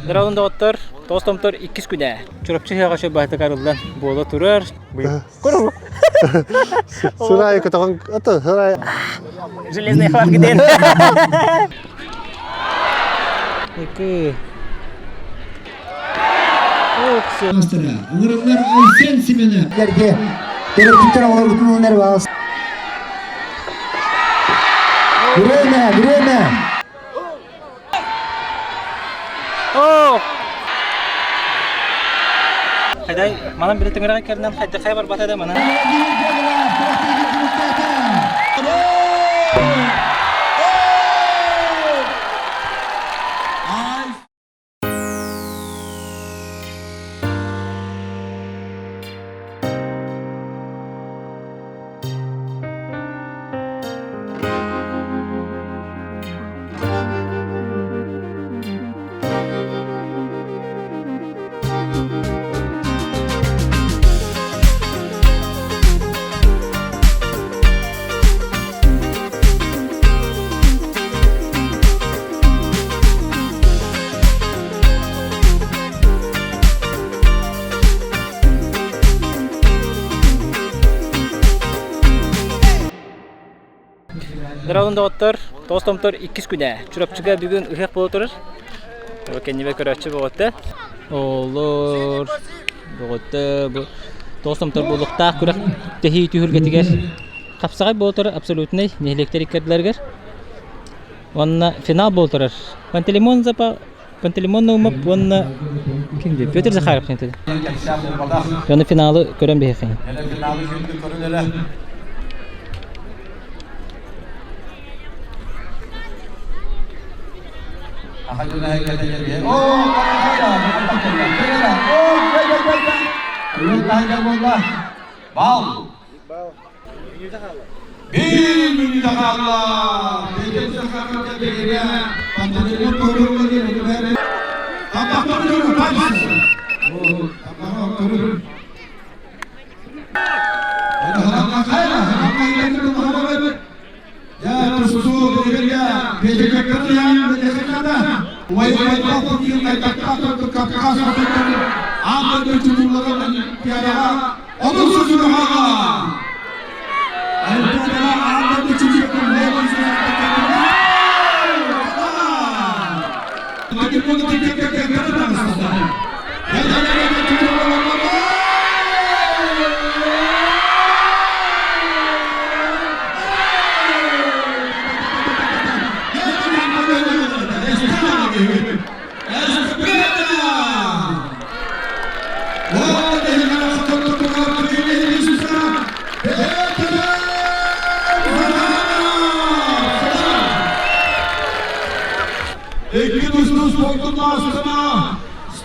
Здравствуйте, доҕоттор. Тоҕус томтор иккис күнэ. Чурапчы ыһыаҕа шөбаатык арыллан буола турар. Сырай көтөҕөн ото сырай. Железный хватка диэн. Екі. Ыҥырыллар Айсен Семенов. Төрөппүттэр оҕолоргутун ылынар баҕас. Время, время. Хайдай, манан били тыҥыраҕа кэринэн хайда хайа барбата да манан. Здравствуйте, доҕоттор. Тоҕус томтор иккис күнэ. Чурапчыга бүгүн ыһыах буола турар. Кэннибэ көрөөччү бөҕөтө. Олор бөҕөтө бу тоҕус томтор буолуохтаах күрэх тэһии түһүлгэтигэр хапсаҕай буола турар абсолютнай нэһилиэктэр иккэрдилэригэр. Уонна финал буола турар. Пантелеймон Запа Пантелеймон Наумов уонна ким диye Петр Захаров диэн Оны финалы көрөн биһиэхэ. Бал! Bir мүнүүтэ хаалла. Петр Захаров кэлбигирэ Пантелеймон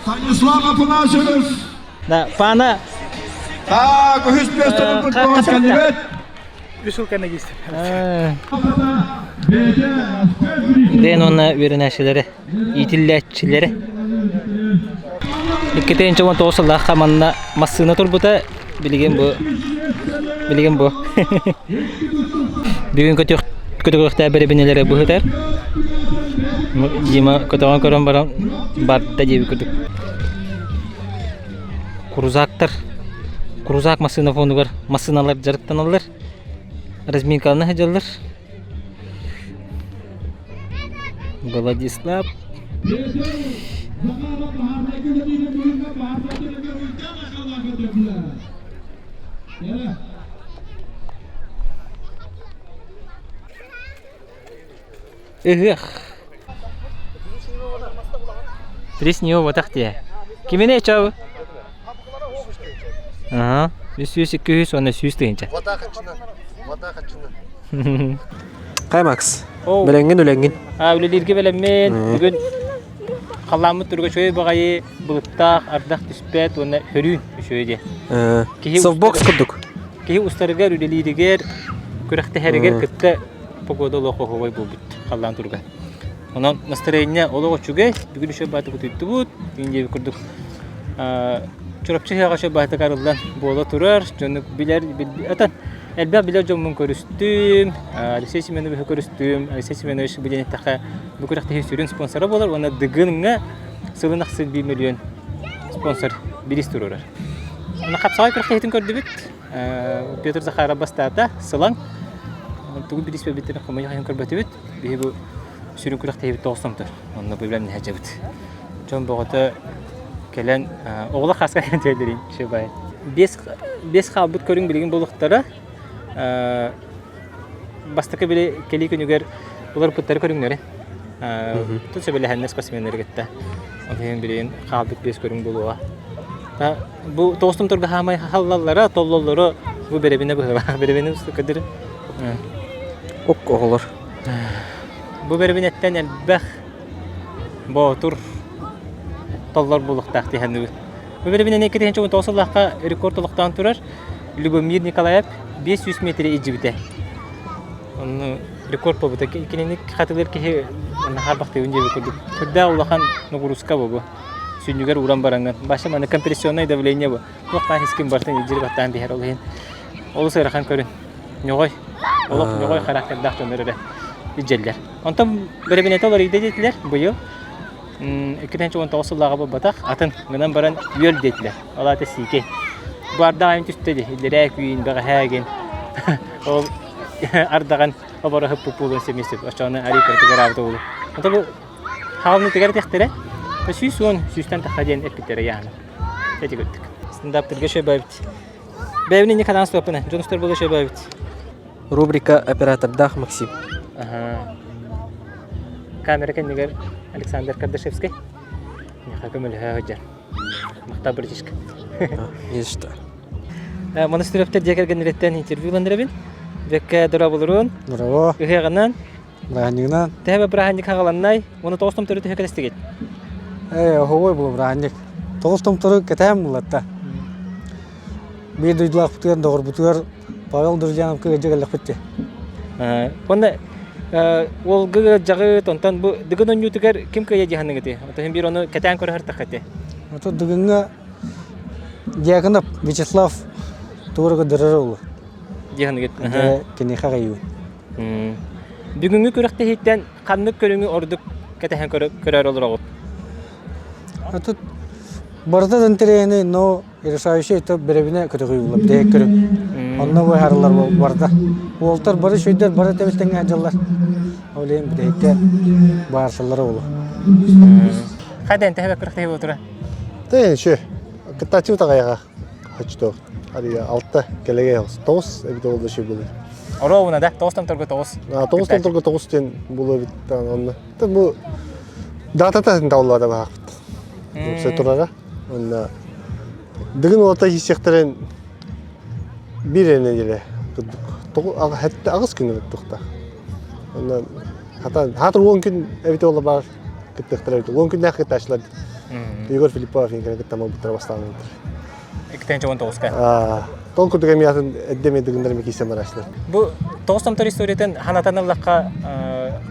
Станислав Афанасьевич. Да, пана. Так, үһүс миэстэни кутуоҕа кэлибит. Үс сыл кэннэ киистим. Дэн уонна үөрэнээччилэри, иитиллээччилэри. 2019 сыллаахха манна массыына турбута билигин бу билигин бу бүгүн көтүөх көтүөхтээх бэрэбинэлэрэ быһытар Дима көтөҕөн көрөн баран барда диэбит курдук Крузактар крузак массыына фонугар массыыналар дьарыктаналлар разминканы сылдьаллар Владислав Ыһыах. Трис него дии. Кимине чабы? Ага. 300, 200, уонна 100 тыһыынча. Хай Макс. Бэлэҥҥин үлэҥҥин. А, үлэлииргэ бэлэммин. Бүгүн халлааммыт туруга үчүгэй баҕайы, былыттаах, ардах түспэт уонна хөрүүн үчүгэй диye. Киһи Софтбокс курдук. Киһи устарыгар, үлэлииригэр, күрэхтэһэригэр кытта погода олох оһуобай буолбут халлаан туруга. Онон настроение олох үчүгэй, бүгүн үчүгэй баатык утуйдубут, диэн курдук Чурапчы ыһыаҕа үчүгэй баатык арыллан буола турар, дьону билэр, атын элбэх билэр дьоммун көрүстүм, Алексей Семеновиһы көрүстүм, Алексей Семенович бу диэн эттэххэ бу күрэхтэһии сүрүн спонсора буолар уонна Дыгыҥҥа. Сылын ахсын 1 миллион спонсор бириис туруорар. Хапсаҕай күрэхтэһиитин көрдүбүт. Петр Захаров бастаата, сылаҥ. Тугу бириис биэрбиттэрин хомойуох иһин көрбөтүбүт. Биһи бу сүрүн күрэхтэһиибит тоҕус Онно бу үлэмнэһэ Дьон бөҕөтө кэлэн, оҕолор хааска кэлэн түһэллэрин шыбай. Биэс хаалбыт көрүҥ билигин буолуохтара. Бастакы били кэлии күнүгэр уларыппыттары көрүҥнэри. Тут сөбүлэһэннэр спортсменнары кытта. Ол иһин билигин хаалбыт биэс көрүҥ буолуоҕа. Бу тоҕустум турга хаамай халлаллара, толлоллоро бу бэрэбинэ быһыылаах. Бэрэбинэ көдүр. Ок оҕолор. Бу бэрэбинэттэн элбэх боотур толлор буолуохтаах дии саныыбын. Бу бэрэбинэни 2019 сыллаахха рекорд олохтоон турар Любомир Николаев 500 метри илдьибитэ. Онно рекорд буолбута. Кинини хатылыыр киһи хаарбахтыыбын диэбит курдук. Сүрдээх улахан нагрузка бу. Сүнньүгэр ууран бараҥҥын. Баша маны компрессионное давление бу. Туох баар искин барытын илдьири баттаан биһэр ол иһин. Олус ыарахан көрүн. Ньоҕой. Олох ньоҕой характердаах дьоннор эрэ илдьэллэр. Онтон бэрэбинэтэ уларыйда диэтилэр быйыл. 2019 сыллааҕы буолбатах, атын гынан баран үөл диэтилэр. Ол аата сиикэй. Бу ардах айан түстэ дии, иллэрээ күн, бэҕэһээ гин. Ол ардаҕын оборо ыппыт буолуон сөп оччоҕуна арый кыратык ыраабыта буолуо. Ото бу хаалынытыгар этиэхтэрэ 110 сүүстэн тахха диэн эппиттэрэ яана. Эти көрдүк. Стендаптырга шөбөбүт. Бэйэбин инник ханаан суоппуна, дьон устар буола шөбөбүт. Рубрика оператордаах Максим. Аха. Камера кэннигэр Александр Кардашевскай. Миэхэ көмөлөһө сылдьар. Махтал братишка. Не за что. Монастыревтар дьиэ кэргэннэриттэн интервью ылан Бэккэ дорооболорун. Браво. Ыһыаҕынан. Бырааһынньыгынан. Төһө бырааһынньык хаҕаланнай? Уонна тоҕус томтору төһө кэтэстигит? Ээ, оһуобай була бырааһынньык. Тоҕус томтору кэтэһэн буллатта. Биир дойдулаахпытыгар, доҕорбутугар Павел Друзьяновка ыалдьа кэллэхпит дии. Уонна уолга ыалдьаҕыт, онтон бу Дыгын оонньуутугар ким кыайа дии саныыгытый? Отон биир ону кэтээн көрө сыртаххыт Ото Дыгыҥҥа Дьяконов Вячеслав тугу көрдөрөр уолу. Дии саныыгыт. Киниэхэ кыайыы. Бүгүҥҥү күрэхтэһииттэн ханнык көрүҥү ордук кэтэһэн көрөр олороҕут? Тут барыта да интэриэһинэй, но решающий это бэрэбинэ көтөҕүү буолар дэһэ көрүҥ. Онно быһаарылар барыта. Уолтар бары үчүгэйдэр, бары тэбис тэҥҥэ сылдьаллар. Ол иһин бүтэһиккэ баарсаллара буолуо. Хайдан төһө күрэхтэһии буолтура? Тэ еще кыттааччы таҕайаҕа хочто ария алта кэлэгэ тоҕус эбит ол да буолар. Оруобуна да тоҕус томторго тоҕус. Тоҕус томторго тоҕус диэн буолуо эбит онно. Бу датата тауллаата баахпыт. Уопсай турара. Уонна Дыгын уолата иһиссиэхтэрин биир эрэ нэдиэлэ курдук. Хэттэ аҕыс күн ыыттыхта. Онон хата хаатыр уон күн эбитэ буолла баар кыттыахтара эбит. Уон күннээх кыттааччылар Егор Филиппов инкэрэ кыттама буттара бастаан 219-ка. Тол курдук эмиэ атын эрдэ эмиэ дыгыннар эмиэ киирсэн барааччылар. Бу тоҕус томтор историятын ханатан ыллахха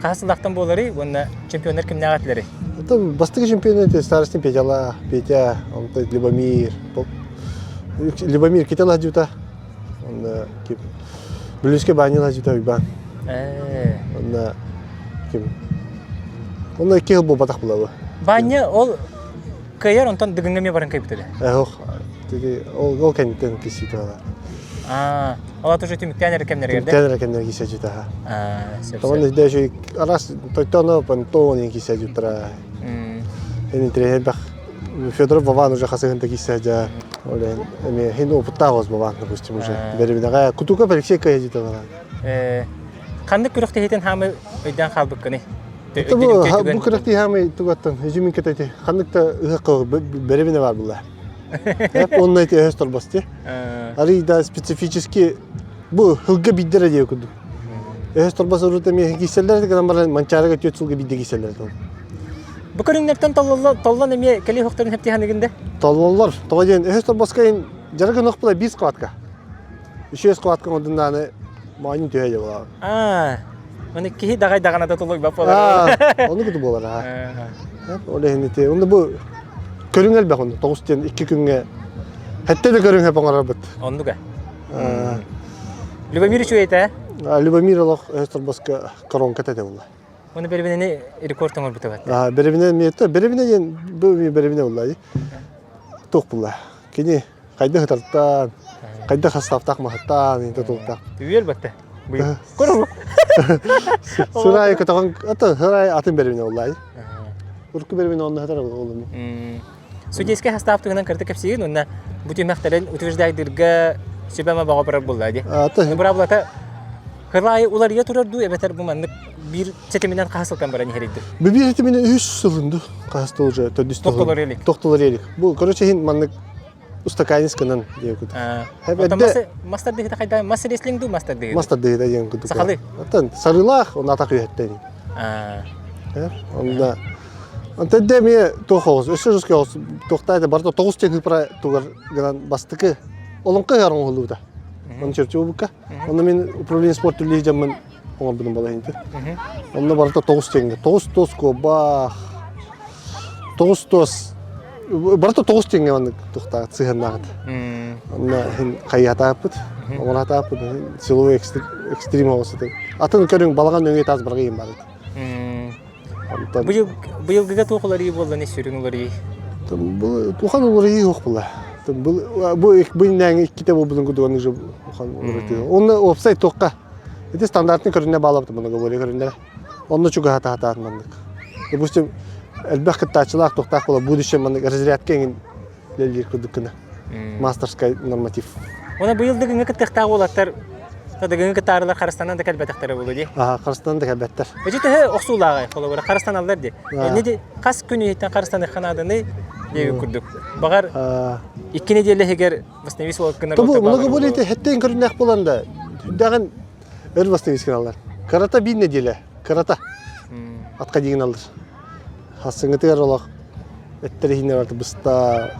хаһыс сыллаахтан буоларый уонна чемпионнар кимнээх этилэрий? Это бастакы чемпион это старостин Петяла, Петя, онто Любомир. Любомир Китела дьута. Онно ким Бүлүүскэ баанньыла дьута Уйбаан. Онно ким Онно икки жыл буолбатах булабы. Баанньа ол Кыайар онтон Дыгыҥҥа эмиэ баран кыайбыта да? Эх, ол ол кэнниттэн киссиитэ Аа, ол аты уже түмүктээн эрэ кэмнэригэр да? Түмүктээн эрэ кэмнэригэр киссээччитэ Аа, сөп. Тоҕо нөйдөө араас тойтооно понтон диэн киссээччиттара. Эн интэриэһирбэх Федоров Вован уже хасыһын да киссээдьэ. Ол эмиэ хин опыттаах ос Вован, допустим, уже. Бэрибинэҕэ Кутуков Алексей кыайдьыта баран. Э, ханнык күрэхтэһиитин хаамы өйдөөн хаалбыккыный? Бу күрэхтии хаамай тугаттан изюминка эти ханнык да ыһыахха бэрэбинэ бар була. Онно эти өһөс торбости. Арый да специфически бу хылга биддere диye курдук. Өһөс торбос урут эмиэ кииселлер гынан баран манчаарыга түөрт сылга бидде кииселлер Бу көрүҥнэртэн толлон эмиэ кэлии хохторун хэптиһаныгын да? Толлоллор. Тоҕо диэн өһөс торбоска жарыгын охпула биир схватка. Үчүгэй схватка оҥордун моонньун түһэ дьэ буолаҕын. Аа, Оны киһи даҕай даҕана да тулуйбат буолар. Ону куту буолар аа. Ол иһин ити онно бу көрүҥ элбэх онно тоҕус диэн икки күҥҥэ хэттэ да көрүҥ хэп оҥорорбут. Оннуга. Любомир үчүгэй этэ? Любомир олох өс торбоско коронка этэ буолла. Оны беребинени рекорд оҥорбута бат. Беребине миэтэ беребине диэн бу беребине булла туох булла. Кини хайда хытартан, хайда хастаптаах маһаттаан инте тултаах. Үөл батта. Быйыл. Көрөр. Сырай көтөҕөн ата сырай атын беребине булла. Урку беребине онно хатар олуну. Судейскай состав туһунан кырты кэпсиигин уонна бу түмэхтэрин утверждайдырга сүбэ-ама бөҕө барар буолла дии. Быраабылата хылаайы уларыйа турар дуу эбэтэр бу маннык биир ситиминэн хаһыс сылтан баран иһэрийдир? Бу биир ситиминэн үһүс сылын дуу хаһыс да уже төрдүс Тохтолор элик. Тохтолор элик. Бу короче иһин маннык устаканец гынан диэн курдук. Оттон мастар дыһыта хайда мас рестлинг дуу мастар дыһыта? Мастар дыһыта диэн курдук. Сахалыы? Оттон сарыылаах, онно атах үөһэттэн. Онно Онтон дэ эмиэ туох оҕус, өссө жесткий оҕус туохтаата барыта тоҕус тен хыпара тугар гынан бастакы олоҥхо ыһар оҥоһуллубута. Оны чөрчү Онно мин управление спорт үллии дьаммын оҥорбутум балаһынты. Онно барыта тоҕус тенге. Тоҕус туос куобах, тоҕус туос барыта тоҕус тенге маннык туохтаах сыһыаннаахыт. Онно иһин хайыһатааппыт, оҥоратааппыт, силовой экстрим оҕус Атын көрүҥ балаҕан өҥө таас барҕыйым барыт. Онтон Быйыл быйылгыга туох уларыйыы буолла не сүрүн уларыйыы? Улахан уларыйыы суох буолла. Бу бу иннээҥи иккитэ буолбутун курдук уже улахан уларытыы. Онно уопсай туохха ити стандартный көрүнэ баалабыт многоборье көрүннэрэ. Онно чугаһата сатаан маннык. Допустим, элбэх кыттааччылаах туохтаах буола будущем маннык разрядка эҥин үлэлиир курдук гына. Мастерскай норматив. Уна быйыл дыгыҥҥа кыттыахтаах уолаттар дыгыҥҥа кыттаарылар харыстанан да кэлбэтэхтэрэ буолуо дии. Аа, харыстанан да кэлбэттэр. Эчи төһө охсуулааҕай холобура харыстаналлар дии. Энни ди хас күн иһиттэн харыстаныахха нааданы диэбит курдук. Баҕар икки нэдиэлэ иһигэр восстановись уол гынар Тобу многоборье хэттэн көрүннэх буолан да даҕын өр восстановись гыналлар. Кырата биир нэдиэлэ, кырата. Атка диигин аллар. Хассыҥҥытыгар олох эттэр иһиннэр барыта быста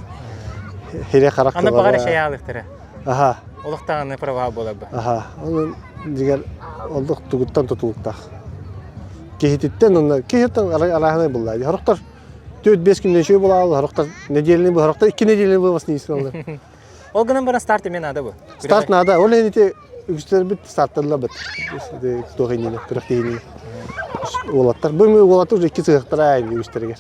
хире харах Аны баҕар эшэйаалыктара. Аха. Олох даҕаны права буолар бу. Аха. Онон дигэр олох тугуттан тутулуктаах. Киһититтэн онно киһиттэн арааһынай буллаа. Хорохтор 4-5 күннэн үчүгэй булаалар, хорохтор неделяны бу, хорохтор 2 неделяны бу басны алар. Ол гынан баран старт эмиэ наада бу. Старт наада. Ол иһин ити үгүстэрбит стартталлабыт. Туох иннинэ, күрэхтэһиини. Уолаттар. Бу уолаттар уже икки сыһыктара аайын үгүстэригэр.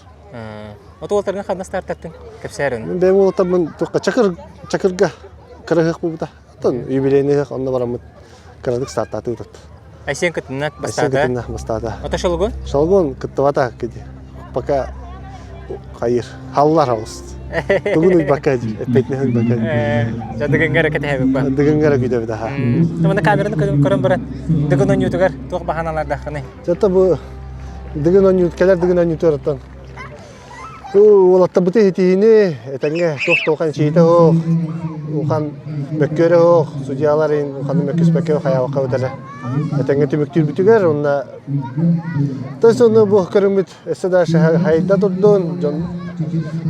От уолаттаргын ханна стартаттың? Кэпсээрин. Мен бэйэм уолаттарбын туохха чакыр чакырга кыра ыһыах буолбута. Оттон юбилейный ыһыах онно бараммыт кыратык стартааты утат. Айсен кытынна Айсен бастаата. кытынна бастаата. Ото шолгун? Шолгун кыттыбата киди. Пока хайыр. Халлар алыс. Тугун уйбакка дии. Эппетине уйбакка дии. Дьэ дыгыҥҥа эрэ кэтэһэбит ба. Дыгыҥҥа эрэ күүтэбит аха. Маны камераны көрөн баран дыгын оонньуутугар туох баһаналардааххыный? Зато бу дыгын оонньуут кэлэр дыгын оонньуутугар Уолаттарбыты иһитиини этэҥҥэ туох да улахан эчийиитэ суох, улахан мөккүөрэ суох, судьялар иһин улаханнык мөккүспэккэ хайаабакка бытара этэҥҥэ түмүктүүрбүтүгэр уонна то есть онно бу көрүҥмүт өссө да хайда турдун, дьон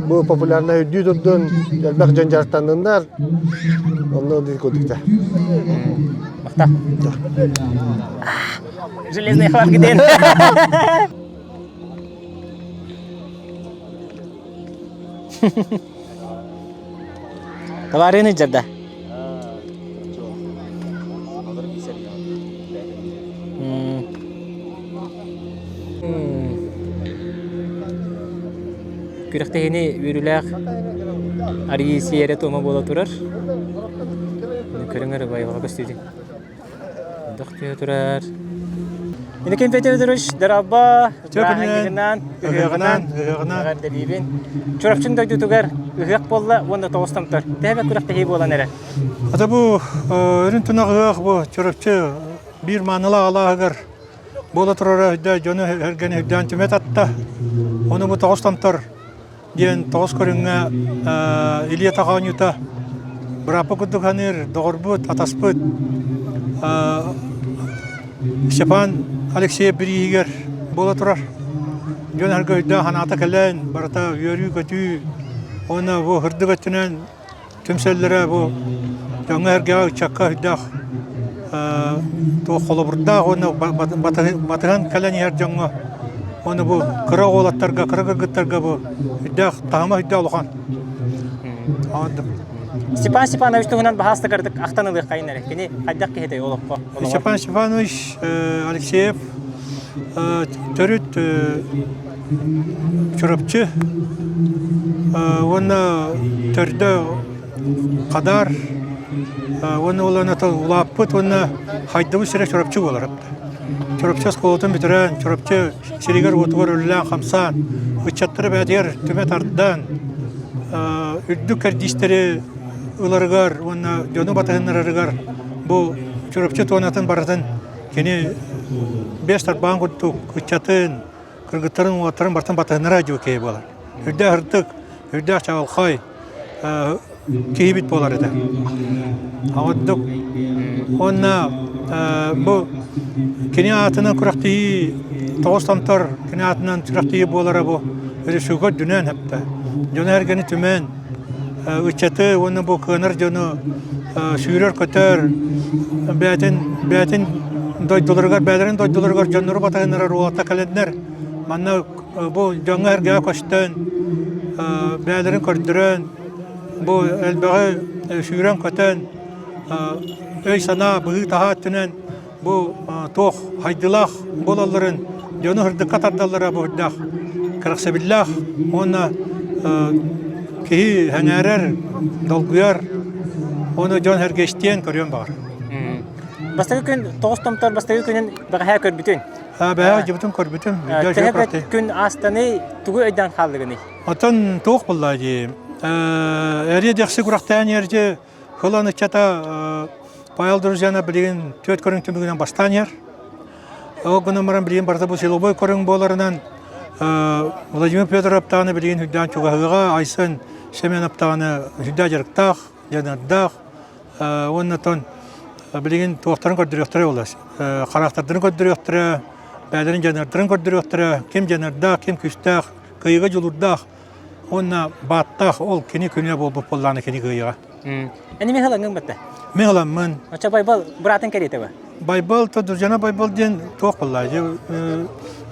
бу популярнай үрдүү турдун, элбэх дьон дьарыктанныннар, онно курдук Махта. Железный хватка диэн. Товарыны дьарда. Күрэхтэһиини үөрүүлээх арыйыы сиэрэ туома буола турар. Көрүҥ эрэ байылҕа көстүүтүн. Дохтуйа турар. Иннокентий Федорович, дорообо! Бырааһынньыгынан, ыһыаҕынан, ыһыаҕынан эҕэрдэлиибин. Чурапчын дойдутугар ыһыах буолла уонна тоҕус томтор. Төһө күрэхтэһии буолан эрэр? Ата бу өрүн тунах ыһыах бу Чурапчы биир маанылаах алааһыгар буола турара өйдөө дьону эргэни өйдөөн түмэ татта. Ону бу тоҕус томтор диэн тоҕус көрүҥҥэ Илья Таҕаонньута бырааппа курдук саныыр доҕорбут, атаспыт Степан Алексеев бирииһигэр буола турар. Дьон эргэ өйдөөх санаата кэлэн, барыта үөрүү-көтүү уонна бу ырдык өттүнэн түмсэллэрэ бу дьоҥҥо-сэргэҕэ, ыччакка өйдөөх туох холобурдаах уонна батыһан кэлэн иһэр дьоҥҥо уонна бу кыра уолаттарга, кыра кыргыттарга бу өйдөөх таһыма өйдөөх улахан. Степан Степанович туһунан баһаастыгардык ахтан ылыаххайын эрэ. Кини хайдах киһитэй олоххо? Степан Степанович Алексеев. төрүт Чурапчы уонна төрдө Хадаар уонна уолана улааппыт уонна хайдыбыт сирэ Чурапчы буолар. Чурапчы оскуолатын бүтэрэн, Чурапчы сиригэр-уотугар үлэлээн-хамсаан, ыччаттары бэйэтигэр түмэ тардан, үрдүк кэрдиистэри ыларыгар уонна дьону батыһыннарарыгар бу Чурапчы туонатын барытын кини биэс тарбаан курдук ыччатын, кыргыттарын, уолаттарын барытын батыһыннара дьыл киһи буолар. Үрдээх ырдык, үрдээх чаҕылхай киһибит буолар этэ. Ордук уонна бу кини аатынан күрэхтэһии тоҕус томтор кини аатынан күрэхтэһии буолара бу өрүсүгэр дүнэн хэптэ. Дьону эргэни түмэн ыччаты уонна бу кыанар дьону сүүрэр-көтөр бэйэтин бэйэтин дойдуларыгар бэйэлэрин дойдуларыгар дьоннору батыһыннарар уолаттар кэлэннэр манна бу дьоҥҥо-сэргэҕэ көстөн бэйэлэрин көрдөрөн бу элбэҕи сүүрэн-көтөн өй-санаа быһыы-таһаа өттүнэн бу туох хайдылаах буолалларын дьону сырдыкка тардаллара буруйдаах кэрэхсэбиллээх уонна киһи сэҥээрэр, долгуйар уонна дьон сэргэ истиэн көрүөн баҕар. Бастакы күн тоҕус томтор бастакы күнүн бэҕэһээ көрбүтүн. Бэҕэһээ дьыбытын көрбүтүм. Төһө күн аастаный, тугу өйдөөн хааллыгыный? Оттон туох буолла дии. Эриэ дэхси күрэхтээн иһэрдьи Хылан ыччата Павел Друзьяна билигин түөрт көрүҥ түмүгүнэн бастаан иһэр. Ол гынан баран билигин барыта бу силовой көрүҥ буоларынан Владимир Федоров даҕаны билигин үрдээн чугаһыаҕа, Айсен Семенов даҕаны үрдээх дьарыктаах, дьаныардаах уонна оттон билигин туохтарын көрдөрүөхтэрэ буолла. Хараахтардарын көрдөрүөхтэрэ, бэйэлэрин дьаныардарын көрдөрүөхтэрэ, ким дьаныардаах, ким күүстээх, кыайыыга дьулуурдаах Уонна бааттаах ол кини күнэ буолбут буоллаҕына кини кыайыаҕа. Эни мин ылаҥҥын батта? Мин ыламмын. Оччо Байбал быраатын кэриэтэ ба? Байбал то Дуржана Байбал диэн туох буолла?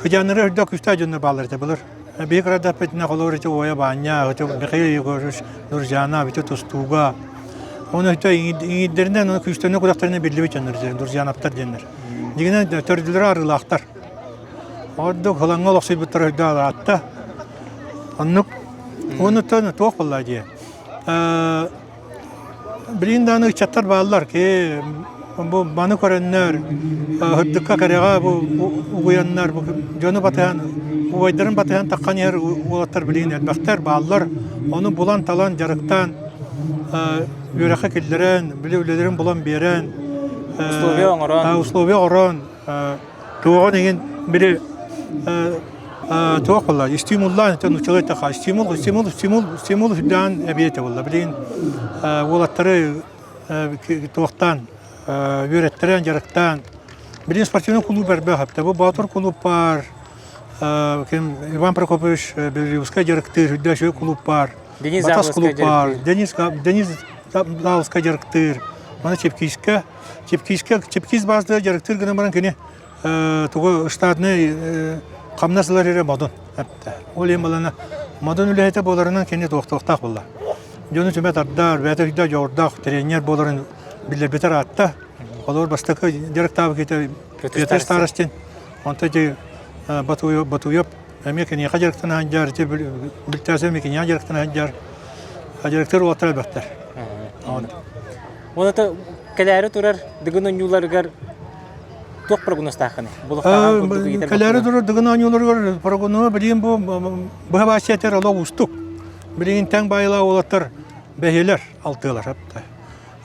Хыдьааннары үрдэ күүстээх дьоннор бааллар этэ былыр. Биһи кырадаппытына холобур ити Уойа Баанньа, ити Михаил Егорович Дуржана, ити Тустууга. Оны өтө иҥиддэринэн, оны күүстэнэ кудахтарынан биллибит дьоннор Дуржанаптар диэннэр. Дигинэн төрдүлэрэ арыылаахтар. Ордук һылаҥҥа олохсуйбуттара өйдөөх ыраатта. Оннук уонуттан туох буолла дии. Билигин даҕаны ыччаттар бааллар ки бу маны көрөннөр һырдыкка кэрэҕэ бу угуйаннар бу дьону батыһан убайдарын батыһан таххан иһэр уолаттар билигин элбэхтэр бааллар. Ону булан-талан дьарыктаан үөрэххэ киллэрэн, били үлэлэрин булан биэрэн Условия оҥорон. условия оҥорон Туоҕун иһин били туох буолла стимуллаан это нуччалыы эттэххэ стимул стимул стимул стимул үрдээн эбиэтэ буолла билигин уолаттары туохтаан үөрэттэрэн дьарыктаан билигин спортивный кулууп элбэх эбитэ бу Боотур кулууп баар ким Иван Прокопьевич Белюбскай дьарыктыыр үрдээх үчүгэй кулууп баар Денис Батас Заболоцкай кулууп баар дьарыктыыр. Денис Денис Заболоцкай дьарыктыыр маны Чепкиискэ Чепкиискэ Чепкиис баазатыгар дьарыктыыр гынан баран кини тугу штатнай хамнас ылар эрэ модун эптэ. Ол иһин балана модун үлэһитэ буоларынан кини туохтуохтаах буолла. Дьону түмэ тардар, бэйэтэ өйдөөх дьоҕурдаах тренер буоларын биллэрбитэр аатта. Холобур бастакы дьарыктаабыт киһитэ Петр Старостин, онто ити Батуев эмиэ киниэхэ дьарыктана сылдьар, ити Бүлтээсэ эмиэ киниэхэ дьарыктана сылдьар. Дьарыктыыр уолаттар элбэхтэр. Ол это кэлээри турар Дыгын оонньууларыгар туох прогнозтааххыный? Булуктааҕын курдук ыйытар Кэлээри турар Дыгын оонньууларыгар прогноһу билигин бу быһа бааччы этэр олох уустук. Билигин тэҥ баайылаах уолаттар бэһиэлэр, алтыалар.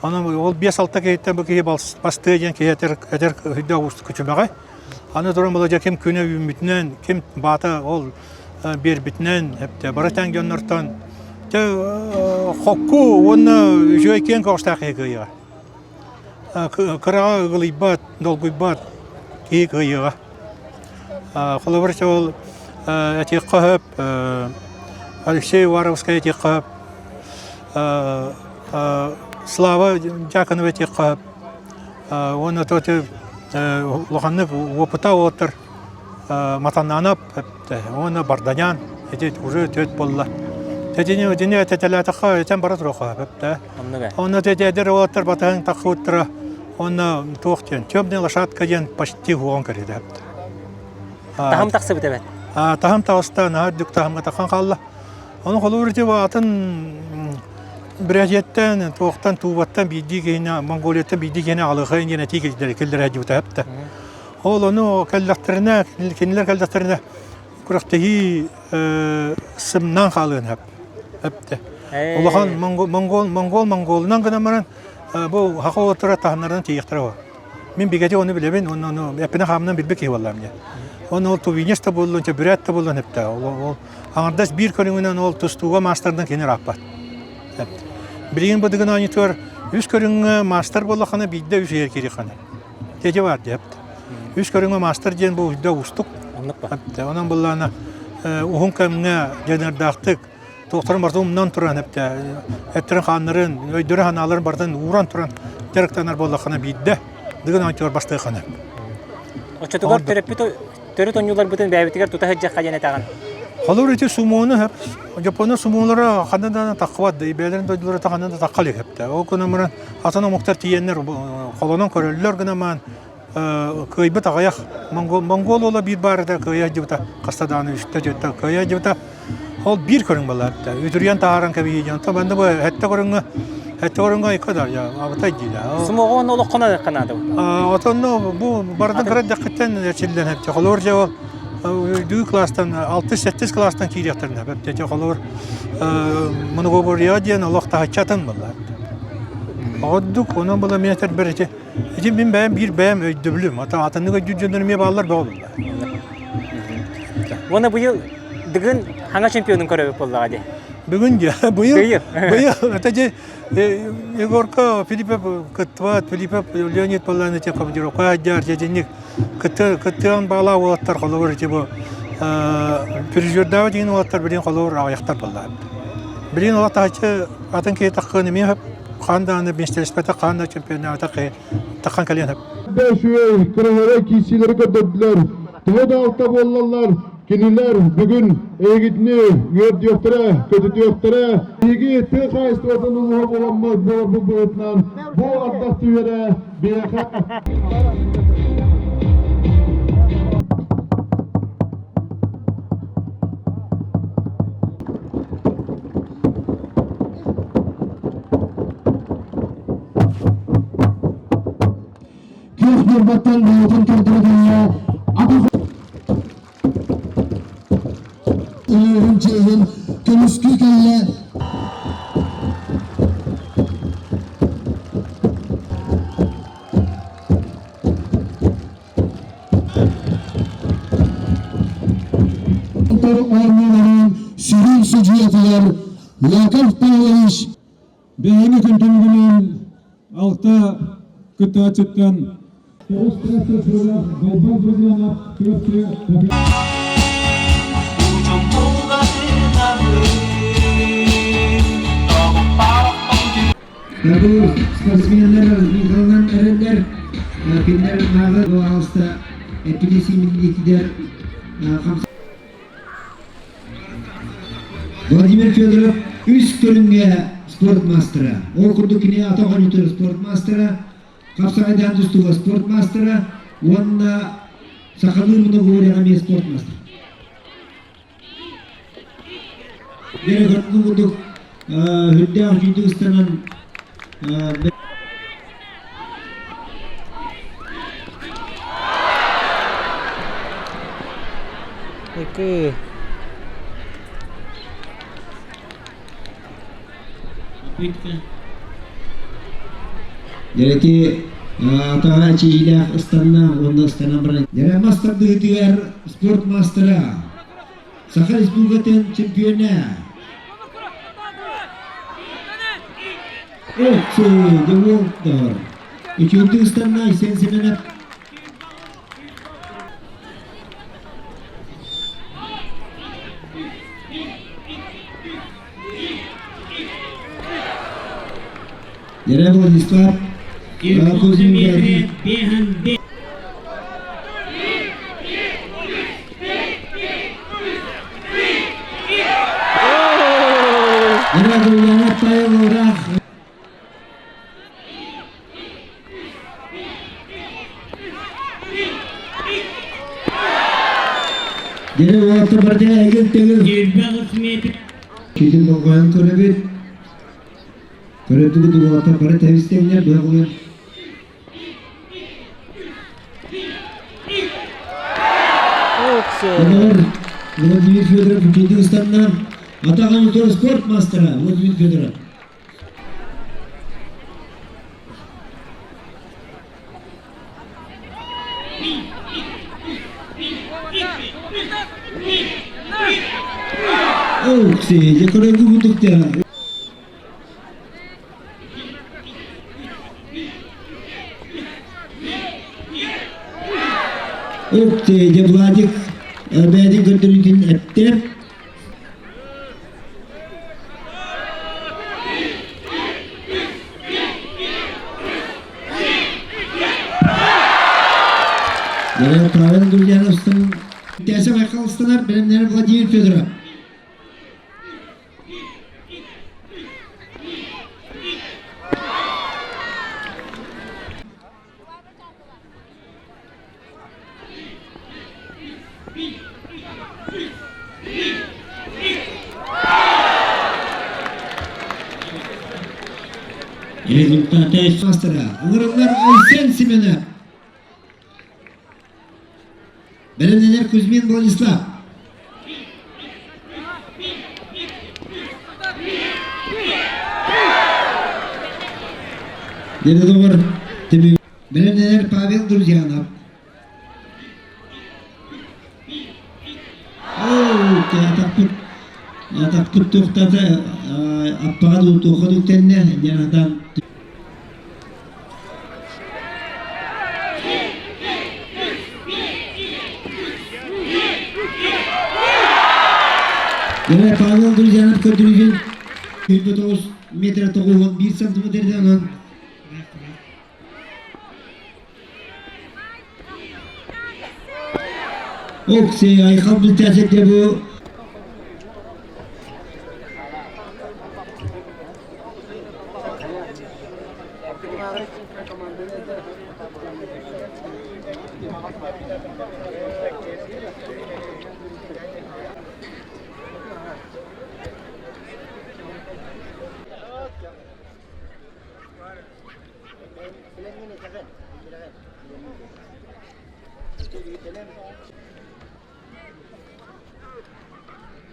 Аны ол биэс-алта киһиттэн бу киһи бастыа диэн киһи этэр этэр өйдөөх уустук күчүмэҕэй. Аны туран была ким күнэ үүммүтүнэн, ким баата ол биэрбитинэн, эптэ бары тэҥ дьоннортон дьэ хокку уонна үчүгэй киэҥ көҕүстээх киһи кыайыаҕа. Кыраҕа ыгылыйбат, долгуйбат киһи кыайыаҕа. Холобур, ол этиэххэ сөп, Алексей Уваровскай этиэххэ сөп, Слава Дьяконова этиэххэ сөп. Уонна то улаханнык уопута уолаттар Матаннаанап уонна Барданян ити уже төрт буолла. Тэтини итини этэтэлээтэххэ этэн бара туруохха сөп Онно эдэр уолаттар батыһан таххыбыттара уонна туох диэн темная лошадка диэн почти уоҕун кэриэтэ. Таһым тахсыбыт эбэт. Таһым таҕыста, наһаа үрдүк таһымга таххан хаалла. Ону холобур ити атын Бүрээдьиэттэн, туохтан, Туубаттан биирдии киһини, Монголияттан биирдии киһини аҕалыахай диэн этии киллэрэ сылдьыбыта эптэ. Ол ону кэллэхтэринэ, кинилэр кэллэхтэринэ күрэхтэһии сымнаан хаалыан сөп. Эптэ. Улахан монгол монгол монголунан гынан баран бу саха уолаттара таһыннарынан тиийиэхтэрэ буолар. Мин бигэтик ону билэбин, уонна ону эппинэ-хаамынан билбит киһи буоллаҕым дии. Ону ол тувинец да буоллун, бүрээт да буоллун эптэ. Ол аҥардас биир көрүҥүнэн ол тустууга маастардан кини ырааппат. Билигин быдыгын оонньуутугар үс көрүҥҥэ маастар буоллаххына биирдэ үс иһэр киириэххинэ. Тиэти баар диэпт. Үс көрүҥҥэ маастар диэн бу үрдэ уустук. Онон буллаана уһун кэмҥэ дьаныардаахтык туохтарын барытын умнан туран эптэ эттэрин хааннарын өйдөрүн санааларын барытын ууран туран дьарыктанар буоллаххына биирдэ дыгын оонньуутугар бастыаххына. Оччотугар төрөппүт төрүт оонньууларбытын бэйэбитигэр тута сылдьыахха диэн этэҕин. Холобур ити сумону хөп Япония сумолара ханна да таххыбат да бэйэлэрин дойдулара ханна да тахха илик хэптэ. Ол гынан баран атын омуктар тиийэннэр холонон көрөллөр гынан баран кыайбыт аҕыйах монгол монгол уола биир баарыта кыайа сылдьыбыта хаста даҕаны үстэ түөртэ кыайа сылдьыбыта ол биир көрүҥ буолаатта үтүрүйэн таһааран кэбиһии диэн онтон манна бу сэттэ көрүҥҥэ сэттэ көрүҥҥэ икки да абытай диилэ Сумоҕо уонна олоххо наада Отонно бу барытын кыра эрдэххиттэн эрчиллэн эбит. Холобур дьэ ол үрдүкү класстан алтыс-сэттис класстан киириэхтэрин сөп. Дьэ холобур многоборье диэн олох таһыччы атын буолла. Ордук онон була мин этэрбэр ити ити мин бэйэм биир бэйэм өйдөбүлүм. Ата атыннык өйдүүр дьоннор эмиэ бааллар бөҕө буолла. Уонна быйыл Дыгын хаҥа чемпионун көрөбүт буоллаҕа дии. Бүгүн дьэ быйыл быйыл это дьэ Егорка Филиппов кыттыбат, Филиппов Леонид Павлович командировка айдаар дьэдьинник кыттыан баҕалаах уолаттар холобур ити бу призердаабыт деген уолаттар билин холобур аҕыйахтар буоллаҕа. Билин уолаттааччы атын киһи таххыан эмиэ сөп, хаан даҕаны миэстэлэспэтэх, хаан да чемпионнаабатах киһи таххан кэлиэн сөп. Үчүгэй, кыраһыабай киирсиилэри көрдөрдүлэр. Төһө да алта буоллаллар, кинилэр бүгүн эһигитини үөрдүөхтэрэ, көтүтүөхтэрэ. Биһиги тыа хаһаайыстыбатын улууһа буоламмыт буоларбыт быһыытынан бу ардах түһэрэ биһиэхэ Күөх ньурбаттан бэйэтин көрдөрө атах улууһун чиэһин көмүскүү кэллэ. Оонньууларын сүрүн судьуйатыгар Яков Павлович Бэйэни күн алта кыттааччыттан Бу спортсменнар Михалынан эрэллэр, кинилэр нааҕы алста эппитесиимиллиитигэр Владимир Федоров үс көрүҥҥэ спорт маастара. Ол курдук кини атах оонньуутугар спорт маастара, хапсаҕайдаан тустууга спорт маастара уонна сахалыы многоборьеҕа эмиэ спорт маастара. Бэрэ курдук үрдээх үчүгдүк ыстанан Икки. Дьэрэти атаҕа чиилээх ыстанна уонна ыстанан баран Дьэрэ мас тардыһыытыгар спорт маастара Саха Республикатын чемпиона Охсу Деволтор Үчүгдүк ыстанна Айсен Семенов Дьэрэ Владислав Кузьмин Дьэ уолаттар барыта эгил-тэгил. Киһи болҕойон көрөбүт. Көрөбүт уолаттар бары тэбис-тэҥнэр быһалыыр. Олор Владимир Федоров үчүгэйдик ыстанна. Атаҕын утары спорт мастера Владимир Федоров. Окси, дьэ көрөргө курдук Окси, дьэ Владик бэйэтин көрдөрүүтүн эттэ. Дьэ, Павел Гурьяновтан Тяся Байкалстанар бэлэмнэнэр Владимир Федоров. Результаты мастера ыҥырыллар Айсен Семенов. Бэлэмнэнэр Кузьмин Владислав. Дедодовар Бэлэмнэнэр Павел Друзьянов. Атахпыт атахпыт туохтата аппаҕа дуу туохха дуу тэннэ диэн атаан Дьэ, Павел Друзьянов көрдөрүүтүн 29 метр 91 сантиметрдан онон Окси, айхал бүлтээсэкте бу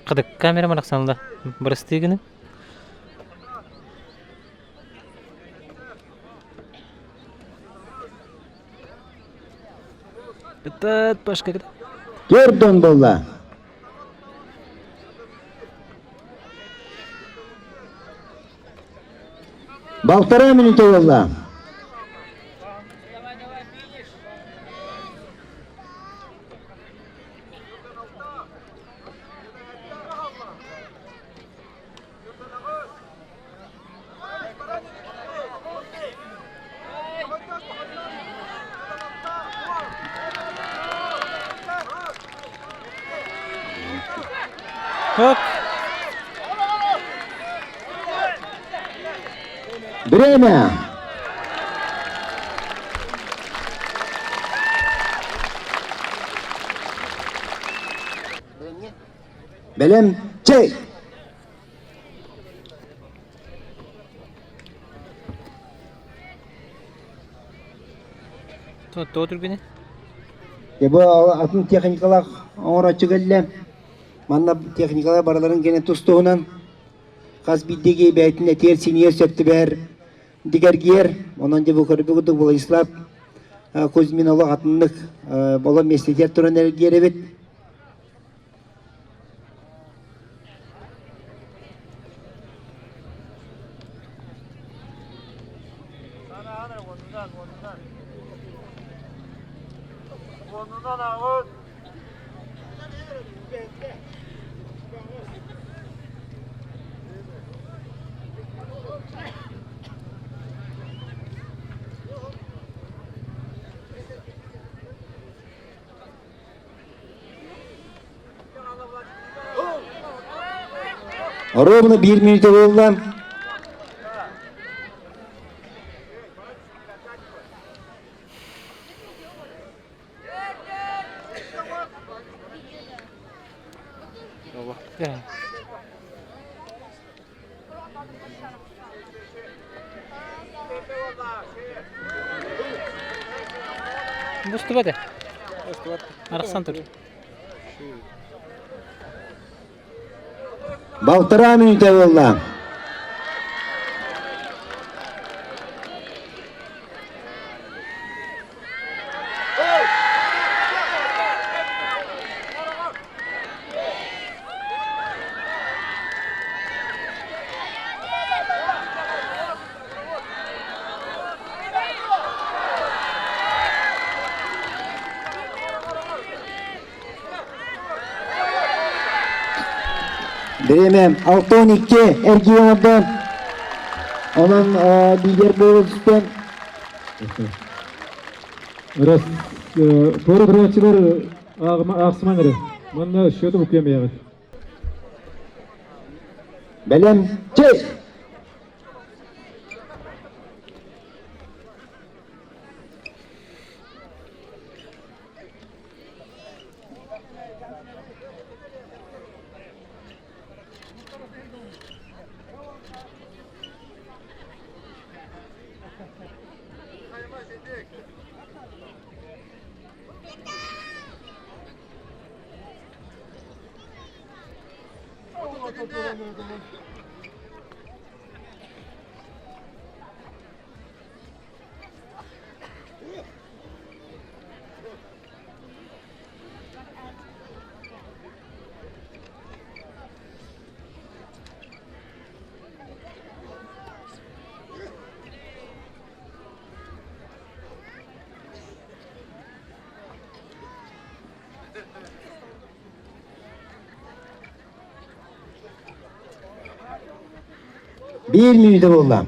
Кыдык камера барахсанла. Бырастыы гыны. Бытат башка Төрдөн болла. Полтора минута болла. Hop. Время. Бэлэм чэй! Тоҕо түргэнэ? Бу атын техникалаах оҥорооччу кэллэ. Манна техникалар барыларын гэнэ тус-туһунан хас биирдии бэйэтин этиэр, синиэр сөп түбэһэр дигэргиэр. Онон дьэ бу көрбүт курдук Владислав Кузьмин олох атыннык боло миэстэтигэр туран эргиэр эбит. Ровно биир мүнүүтэ буолла. Бустубат э. Арахсан тур. Балтараа мүнүүтэ буолла. Бириэмэ 6-12 эргийэн оҥордо. Онон лидер буола түстэ. Раз туора турааччылар аахсымаҥ эрэ. Манна счету букуйамыйаҕыт. Бэлэм чэй! Биир мүнүүтэ буолла.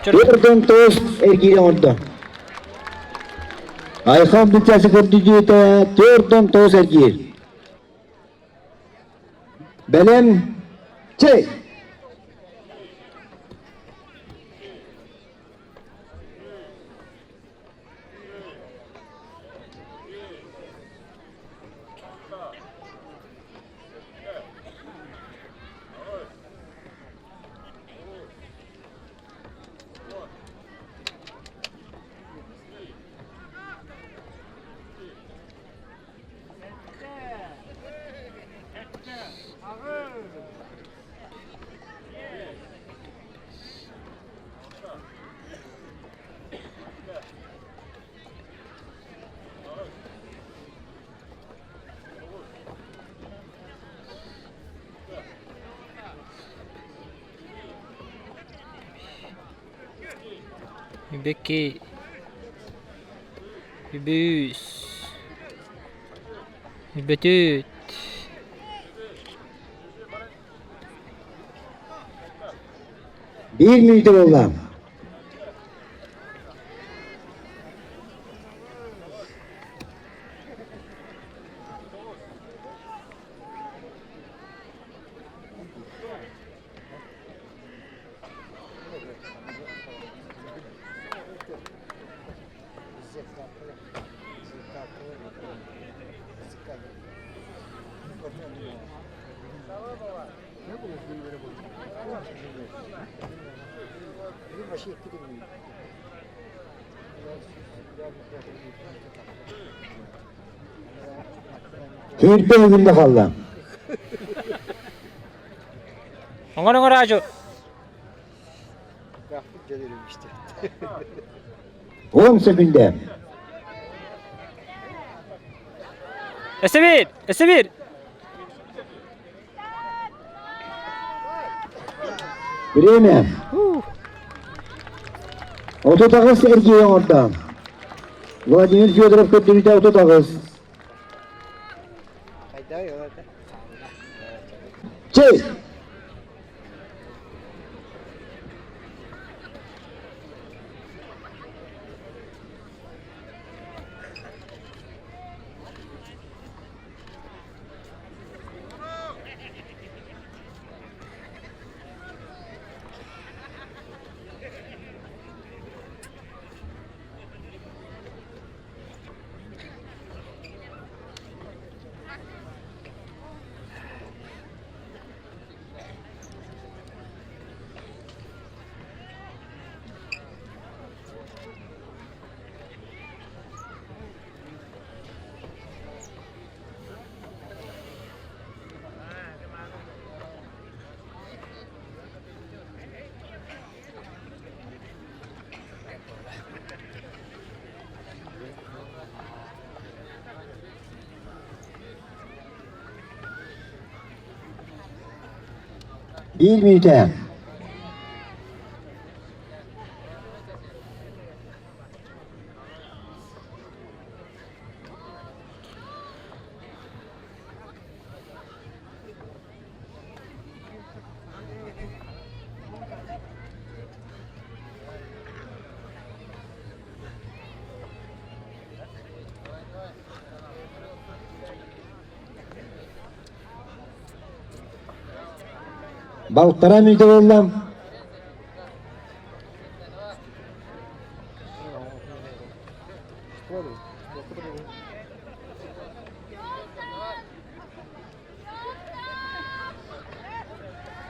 Төрдөн тоос эргиирэ оҥордо. Айхан бүтээси көрдүдүүтэ төрдөн тоос эргиир. Бэлэм чэй! Бэккэй Үбүүс Үбөтүт Биир мүнүүтэ буолла. Киирбэ өгүннэ хаалла. Оҥор оҥор аажу. 10 секунда. Өссө биир, өссө биир. Время. 38 эргийэ оҥордо. Владимир Федоров көрдөрүүтэ 38. Чей! Биир мүнүүтэ. Балтараа мүнүүтэ буолла.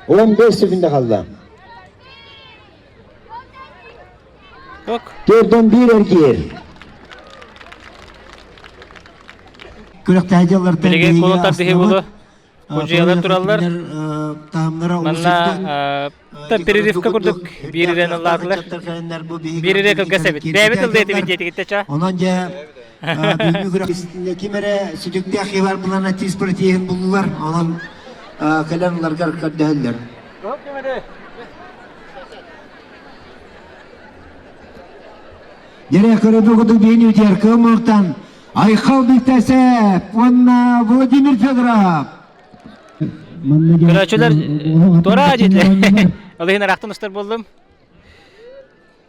15 секунда қалды. Төрдөн биир эргиир. Күрэхтэһэ Билигин кулутар биһи булу Кудьуйалар тураллар. Манна перерывка курдук биир ирэн ыллаатылар. Биир ирэ кылгас эбит. Бэйэбит ыллыы этибит диэтигиттэ ча. Онон дьэ бүгүҥҥү күрэх ким эрэ сүтүктээх ивар булан тиис протеин буллулар. Онон кэлэн ыларгар көрдөһөллөр. Дьэрэ көрөбү кудук биһини үтүөр кыаммылтан Айхал Бүтэсэп уонна Владимир Федоров. Көрөөччүлэр туора диэтилэр. Ол иһин ыраахтан устар буоллум.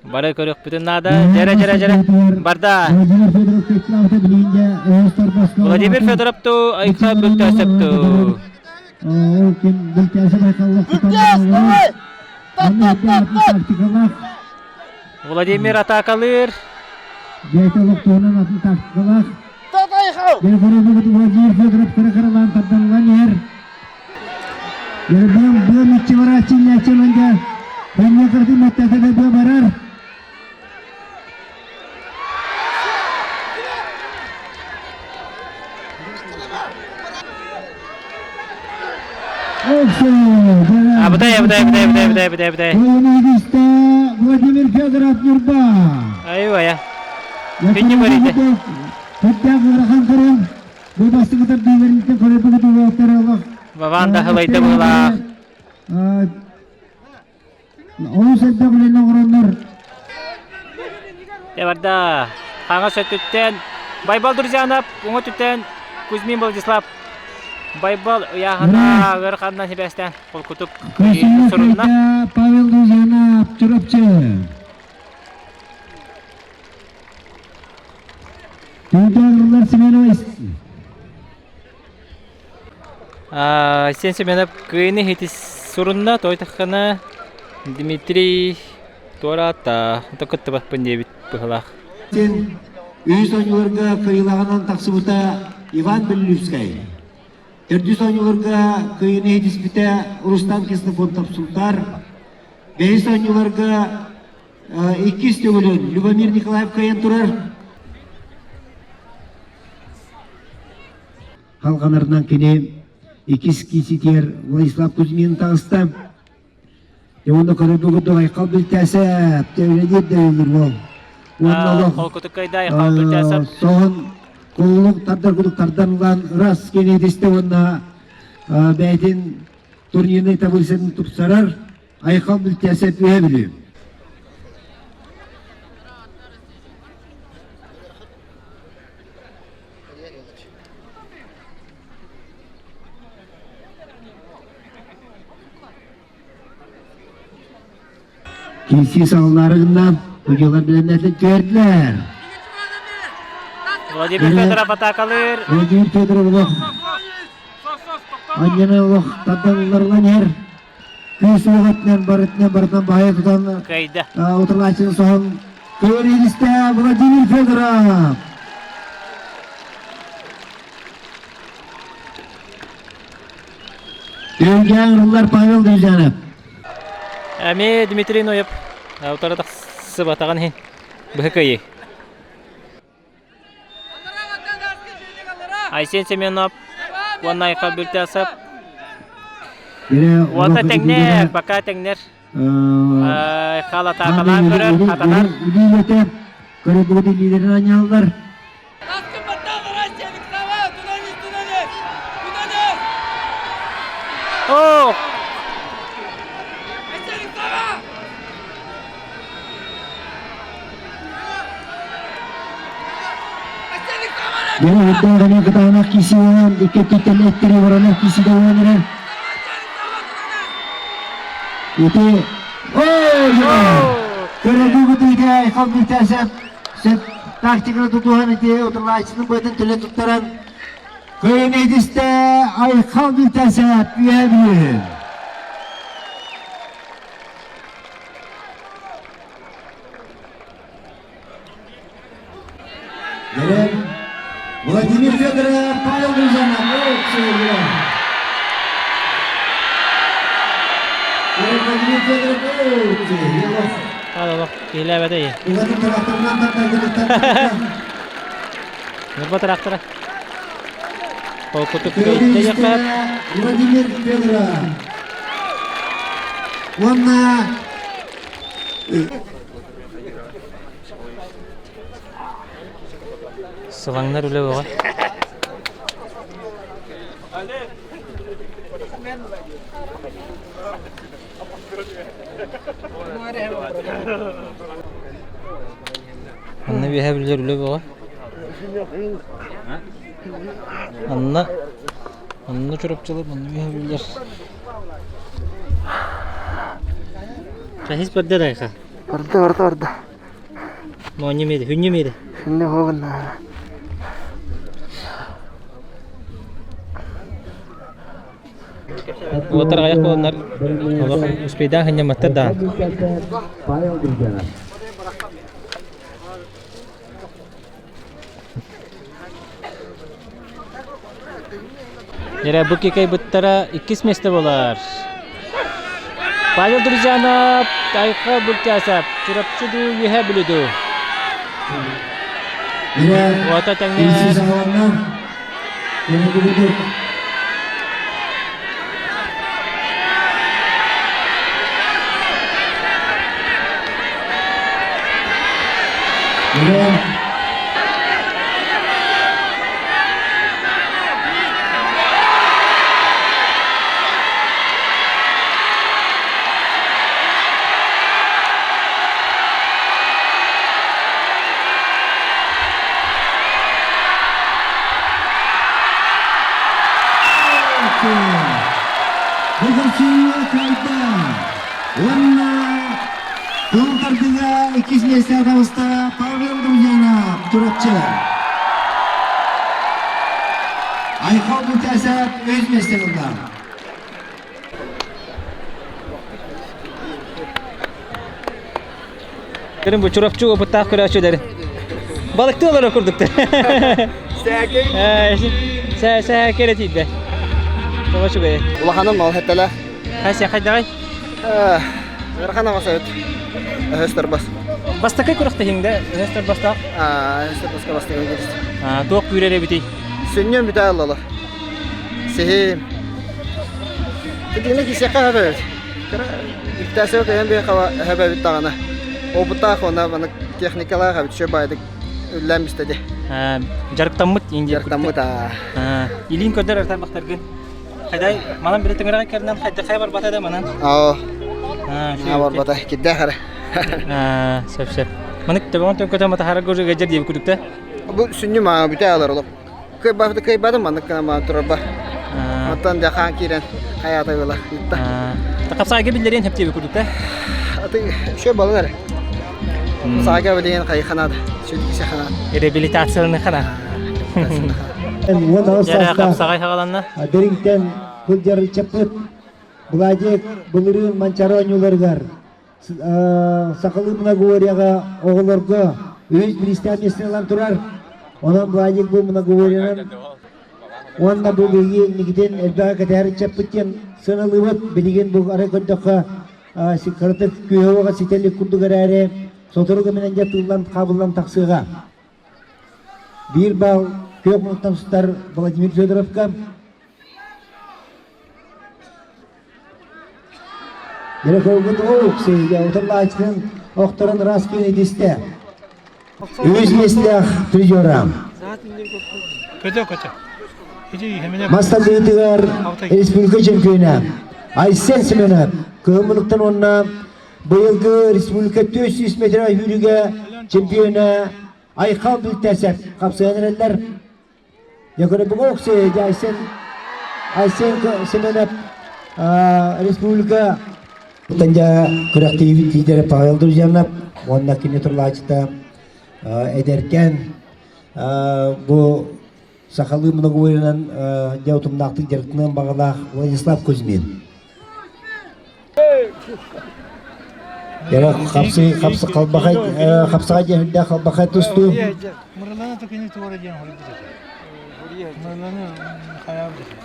Бары көрүөхпүтүн наада. Дьэрэ, дьэрэ, дьэрэ. Барда. Владимир Федоров ту Айхал Бүтэсэп ту. Владимир атаакалыыр. Бэйэтэ олохтоонун атын тактикалаах. Владимир Федоров кыра-кыралаан тарданылан иһэр. Быам быам иччи барааччы иллээччи Бэнньэ кыратын мэттэтэ да быа барар. Абытай, абытай, абытай, абытай, абытай, абытай, абытай. Владимир Федоров Нюрба. Айва, Күннү көрүтэ. Күттээх ыарахан көрүҥ. Бу бастакы тардыыларыттан көрөбүт уолаттар олох. Вован да хылайда быһылаах. Олус элбэх үлэни оҥороннор Дьэ барда. Хаҥас өттүттэн Байбал Друзьянов, уҥа өттүттэн Кузьмин Владислав. Байбал ыйааһына ыараханынан сибээстээн холкутук сурунна. Павел Друзьянов, Чурапчы. Түнтәрлар Семенович. Сен Семенов кыайыны иһити сурунна, тойтаххана Дмитрий туораата, то кыттыбаппын диэбит быһылаах. Сен үһүс оонньууларга кыайыылааҕынан тахсыбыта Иван Беллюбскай. Төрдүс оонньууларга кыайыыны иһитиспитэ Рустам Ксенофонтов Сунтар. Бэһис оонньууларга иккис төгүлүн Любомир Николаев кыайан турар. Халҕанарынан кини иккис кииситигэр Владислав Кузьмин таҕыста. Дьэ уонна көрөргө курдук Айхал Бүлтээсэп үлэлиир да үлэлиир уол. Уонна олох Холкутуккайда Айхал Бүлтээсэп соһон куллук тардар курдук тардан ылан ырас кини тистэ уонна бэйэтин турнирнай таблицатын тупсарар. Айхал Бүлтээсэп үһэ Бүлүү. Киирсии саҕалаары гынна, судьуйалар бэлэмнээтин түһэрдилэр. Владимир Федоров атаакалыыр. Владимир Федоров олох анньаны олох тардан ылларылан иһэр. Күүс уох өттүнэн барытынан барытынан баһыйа тутан Кыайда. утарылааччыны соһон көөрү Владимир Федоров. Түһүлгэҕэ ырыллар Павел Друзьянов. Эмиэ Дмитрий Ноев утары тахсыбатаҕын иһин быһа кыайыы. Айсен Семенов уонна Айхал Бүлтясов уота тэҥнэр, пока тэҥнэр. Айхал атаакалаан көрөр, хатанар. Илиилэтэ көрүллүбүт илиилэрин анньаллар. Оо! Дьэ, үрдээх кытаанах киисиинэн икки өттүттэн эттэри воронов киисиде уонара. Ити оо Көрөдүүгүтүйгэ айхал бүлтээсэп сөп тактиканы тутуһан ити утарылааччының быатын төлө туттаран кыайын этистэ айхал бүлтээсэп үөһэ бүлүү. Владимир Федоров, Павел Друзьянов, Владимир Федоров, Алло, киһилээбэтэ Ньурба трактора. Холкутук кыайда Владимир Федоров. Уонна Сылаҥнар үлэ бөҕө. Манна үөһэ билэр үлэ бөҕө. Анна Анна Чурапчылар манна үөһэ билэр. Хаһыс барда дайха? Барда, барда, барда. Моонньу миэри, хүнньү миэри. Хүннү хоогунна. Уотар аҕыйах буоланнар олох успейдаах хынньамматтар даҕаны. Дьэ, бу кикайбыттара иккис миэстэ буолар. Павел Друзьянов, Тайха Буртясов, Чурапчы дуу, Үөһээ Бүлүү дуу. Уота тэҥнэр. Бухарсыыга кайда уонна тыл тардыга иккис миэстэ таҕыста Павел Друзьянов Чурапчы. Айхал Бутясов үс миэстэ ылла. Көрүн бу Чурапчы опыттаах көрөөччүлэр. Балыктыы олорор курдуктар. Сэ сэ кэрэ тиийдэ. Тоҕо үчүгэй. Улаханым ол хэтэлэ. Хайся хайдаҕай? Ыарахан аҕас эбит. Өһөс торбос. Бастакы күрэхтэһиҥдэ өһөс торбостоох. Өһөс торбоско бастакы киристи. Туох күүрэр эбитий? Сүнньүм бүтэ аллала. Сиһим. Итинник кисиэххэ сөп Кыра үктээсэбит өйөн биһиэхэ эбит даҕаны. Опыттаах уонна маннык техникалаах эбит үчүгэй баайдык үллээн бистэ дии. Дьарыктаммыт индия Дьарыктаммыт аа. Илиин көрдөр артарбахтаргын. Хайдай манан били тыҥыраҕы кэрнэн хайда хайа барбата да манан. Аа. Барбата кирдээх эрэ. Сөп сөп. Манык төбөҕүн төҥкөтө матаһара көрү гажар диэбит күдүктэ. Бу сүнньү маа бүтэ алар олох. Кыайбаты кыайбатым маннык гына маан турарба. Оттон дьэ хаан киирэн хайаата ыла ытта. Тахапсаайга биллэриэн хөп диэбит күдүктэ. Аты шө балын эрэ. Саага билигин хайханаада. Сүдүкүсэ ханаат. Реабилитацияланы хана. Уон Дьэрэ хапсаҕай хаҕаланна. Дириҥтэн сылдьар ыччаппыт Владик былырыын Манчаары оонньууларыгар сахалыы многоборьеҕа оҕолорго үһүс бириистээх миэстэни ылан турар. Онон Владик бу многоборьенан уонна бу биһиги инникитин элбэҕи кэтэһэр ыччаппыт диэн сыаналыыбыт. Билигин бу арай көрдөххө кыратык күөһэ-уоҕа ситэ илик курдук эрээри сотору кэминэн дьэ тыыллан хаабыллан тахсыаҕа. Биир баал күөх муннуктан сытар Владимир Федоровка. Дөрөкөлгүт Оксиге утарлааччытын охторон Раскин идистэ. Үс миэстээх призера. Көтө-көтө. Мастардыытыгар республика чемпиона Айсен Семенов кыһын уонна быйылгы республика 400 метр сүүрүүгэ чемпиона Айхал Бүлтэсэп хапсыһан эрэллэр. Якорбугокси Айсен Айсен Семенов республика Тандя күрэхтэһиибит лидерэ Павел Друзьянов уонна кини турлааччыта эдэркээн бу сахалыы многоборьенан дьэ утумнаахтык дьарыктаныан баҕалаах Владислав Кузьмин. Яра хапсы хапсы халбахай хапсаҕай диэн халбахай тустуу. Мырыланы токини туора диэн хоруйбут этэ. Мырыланы хайаабыт этэ.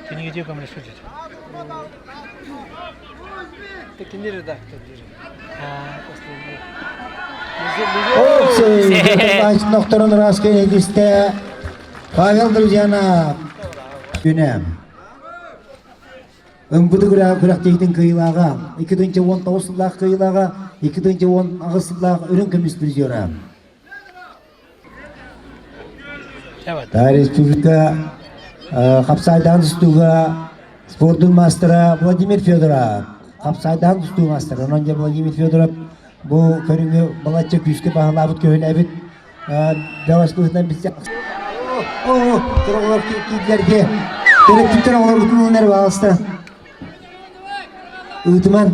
Кинигэтиэ көмөлөспүт этэ. Кини редактор диир. Нохторон Раскин эдисте Павел Друзьяна күнэ. Ымпыты күрэхтэһиитин кыайыылааҕа, 2019 сыллаах кыайыылааҕа, 2018 сыллаах үрүҥ көмүс призера. Республика хапсайдаан тустууга спордун маастара Владимир Федоров. Хапсайдаан тустуу маастара. Онон дьэ Владимир Федоров бу көрүҥү балачча күүскэ баһылаабыт көһүлээбит Бөҕөс быһыытынан билсэ Оҕолор киирдилэргэ төрөппүттэр оҕолоргутун ылын эрэ баҕаласта. Ыытыман.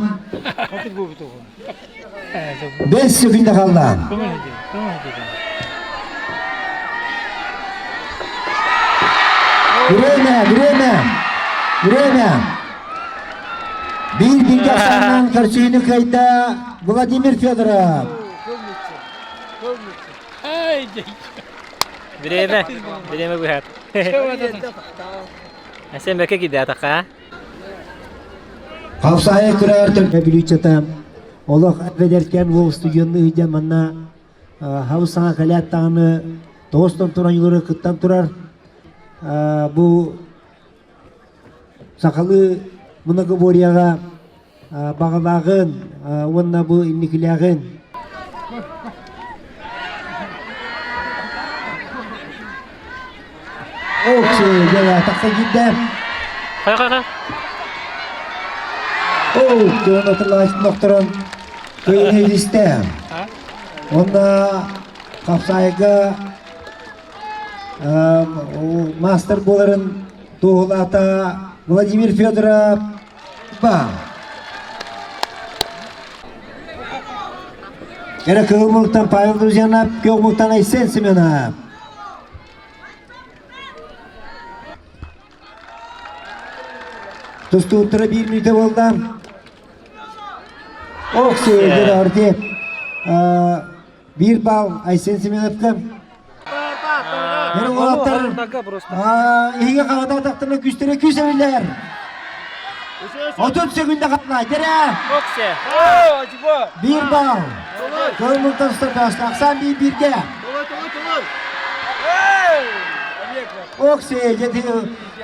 Бэс сөкүндэ хаалла. Время, время, время. Биир бииргэ ахсааннаан көрсүһүүнү кыайда Владимир Федоров. Бириэмэ, бириэмэ быһаат. Сен бэкэ кидээтахха. Хапсаайы күрээр төлкө бүлүүчэтэ олох эбэдэркэн уол студионны ыйдьан манна хабыс саҥа кэлээт даҕаны тоҕус томтор оонньуулары кыттан турар. Бу сахалыы многоборьеҕа баҕалааҕын уонна бу инникилээҕин Тахса киирдэ. Хай-хай-хай. Оу, дьон отурлаачын охторон кыйын илистэ. Онна хапсаайга мастер буоларын туоһулаата Владимир Федоров Ба. Кэрэ кыһыл муҥтан Павел Друзьянов, күөх муҥтан Айсен Семенов. Тустууттара биир мүнүүтэ буолла. Ох, Сергей Биир баал Айсен Семеновка. Бары уолаттар иһигэ хаҕытаатахтарына күүстэрэ күүс эбиллэр. 30 секунда хаалла. Дэрэ! Биир баал. Көмүлтан стартаста. Ахсаан биир бииргэ. Окси, дьэ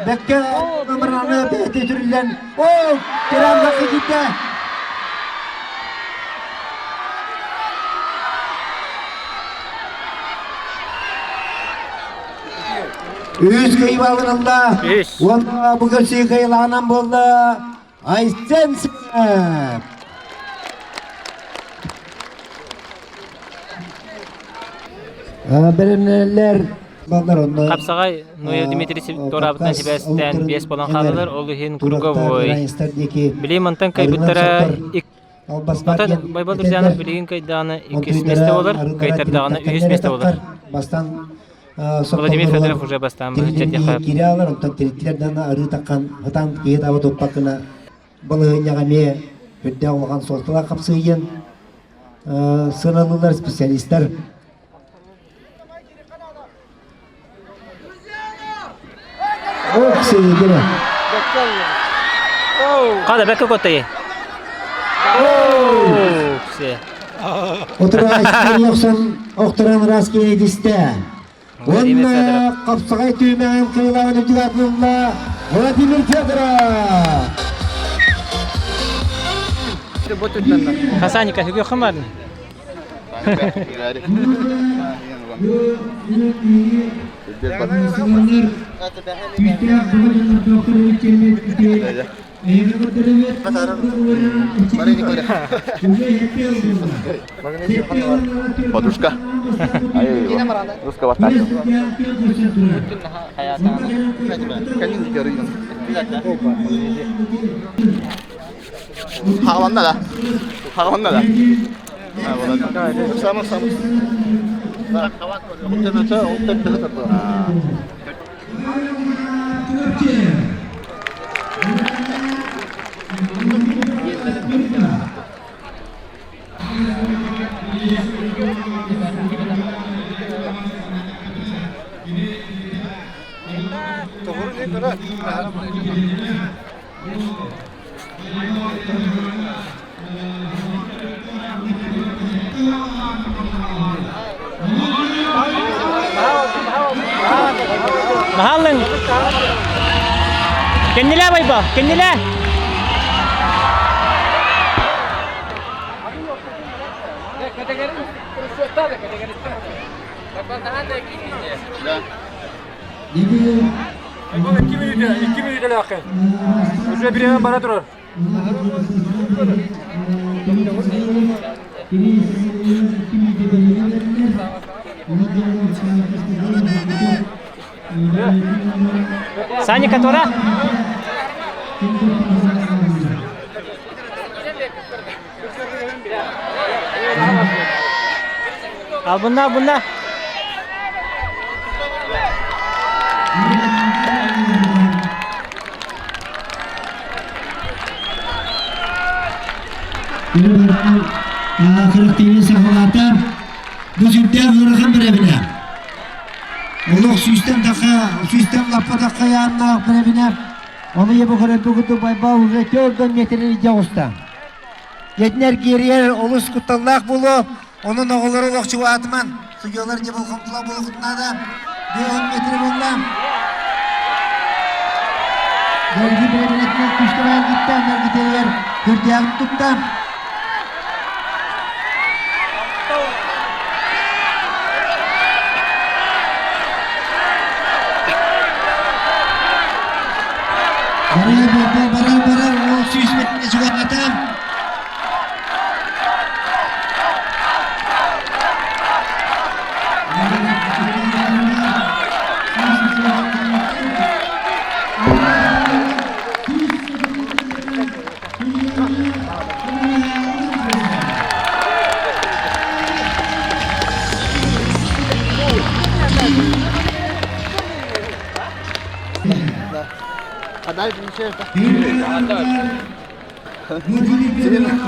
бэккэ ымыраны бэйэтэ түрүллэн. О, керам бакы киирдэ. Үс кыйбалын ылла. Үс. Уонна бу көрсүү кыйылаанан буолла. Айсен Симонов. Бэлэмнэнэллэр баллар онно Хапсаҕай Ноев Дмитрий туораабытынан сибээстээн биэс буолан хаалалар, ол иһин круговой. Билигин мантан кыайбыттара Оттон Байбал Друзьянов билигин кыайдаҕына иккис миэстэ буолар, кыайтардаҕына үһүс миэстэ буолар. Бастан Владимир Федоров уже бастаан быһычча диэххэ. Киирэ алар, онтон тириттилэр даҕаны арыы таххан хатан киһи таба туппаккына балаһыанньаҕа эмиэ үрдээх улахан суолталаах хапсыйан сыаналыылар специалистар. Ох, сиигирэ. Хада бэккэ көтөйе. Все. Утурааччы охсон охторон раз киэдистэ. Уонна хапсаҕай түмэҕин кыылаҕын үрдүк атылла Владимир Федоров. Хасаника хүгү хымарын. Подружка. Русского Хаҕаланна да? Хаҕаланна да? Самы самы. Маһаллын. Кэннилэ байба, кэннилэ. Икки мүнүүтэлээххин. Уже бириэмэ бара турар. Саня, которая? Ал bunlar bunlar. Кырыктыйы саҕалаата. Бу сүрдээх ыарахан бэрэбинэ. Олох сүүстэн таха, сүүстэн лаппа тахха яаннаах бэрэбинэ. Ону ебу көрөрбү курдук Байбал уже төрдөн метрин илдьэ оҕуста. Ятинэр киэрийэр олус кутталлаах буолуо. Онон оҕолору олох чугаатыман. Судьуолар дьэ болҕомтолоох буолуоххутун наада. 5 метр буолла. Георгий бэрэбинэтинэн күүскэ баайгытта, мэргитэригэр көрдөөҕүн тутта. Барар, барар, барар, барар, ол сүүс метргэ чугаһаата.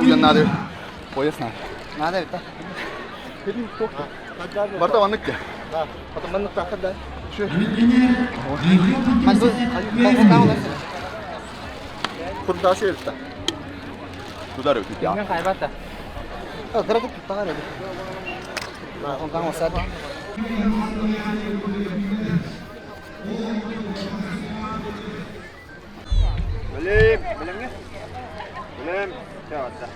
Син надо. Пояс надо. Надо это. Барта маннык те. Да. Потом маннык тахар да. Şu. Kurda şu herifte. Туда рөтүт я. Кыра туттаҕар эбит. Онтан осад. Билим, билимҥэ. Билим. Чаҕатта.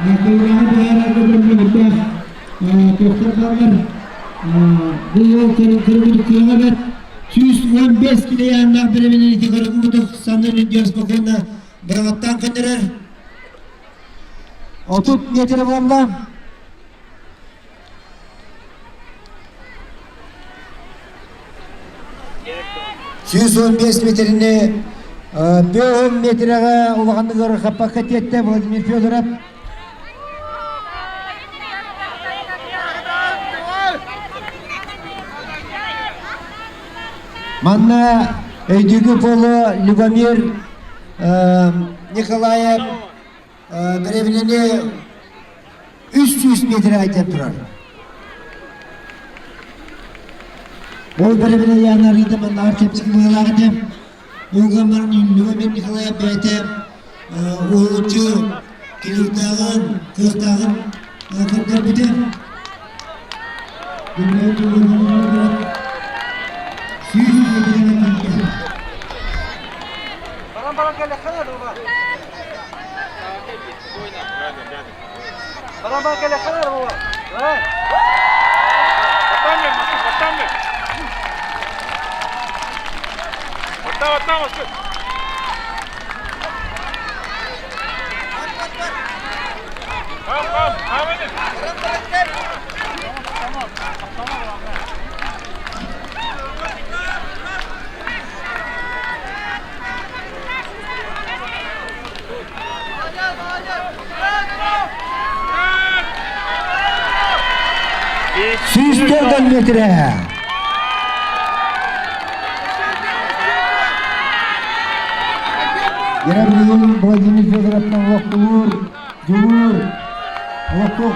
Кылгаһы быһаарарга бөлмөбүттээх туохтар бааллар. Бу уол көрүҥү кыаҕа бэрт 115 килояннаах бэрэбинэн ити көрүҥмүтүк саннын үрдүгэр спокойно быраҕаттаан көннөрөр. 30 метр буолла. 115 метрини 5 метрэҕэ улаханнык ыарырҕаппакка тиэттэ Владимир Федоров. Манна өйдүүгү полу Любомир Николаев бэрэбинэни 300 метр айтан турар. Ол бэрэбинэ ян арыйда маннаар чэпчэки быһыылаах этэ. Улгаммарын Любомир Николаев бэйэтэ уһулуччу киликтааҕын, кыахтааҕын көрдөрбүтэ. 100 метрге тиийдэ. 104 метрэ. Герабриил Владимир Федоровтан олохтуур, дьулуур, олохтоох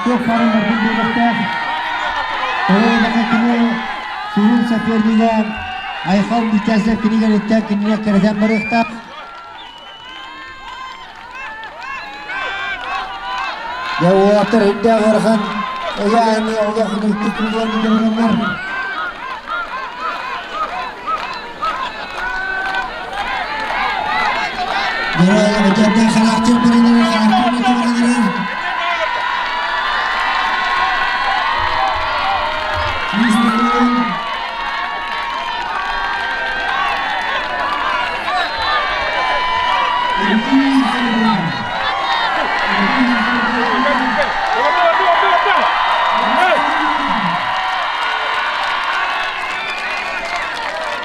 туох баарын барытын биэриэхтээх. Тоҕо кини сүрүн сопернига Айхал Митясов кинигэриттэн кинини кэрэтэн барыахтаах. Дьэ уолаттар үрдээх ыарахан ыйааһыны олох ынырыктык куулан бараннар. Дьэ характер баран эрэр, характер баран эрэр.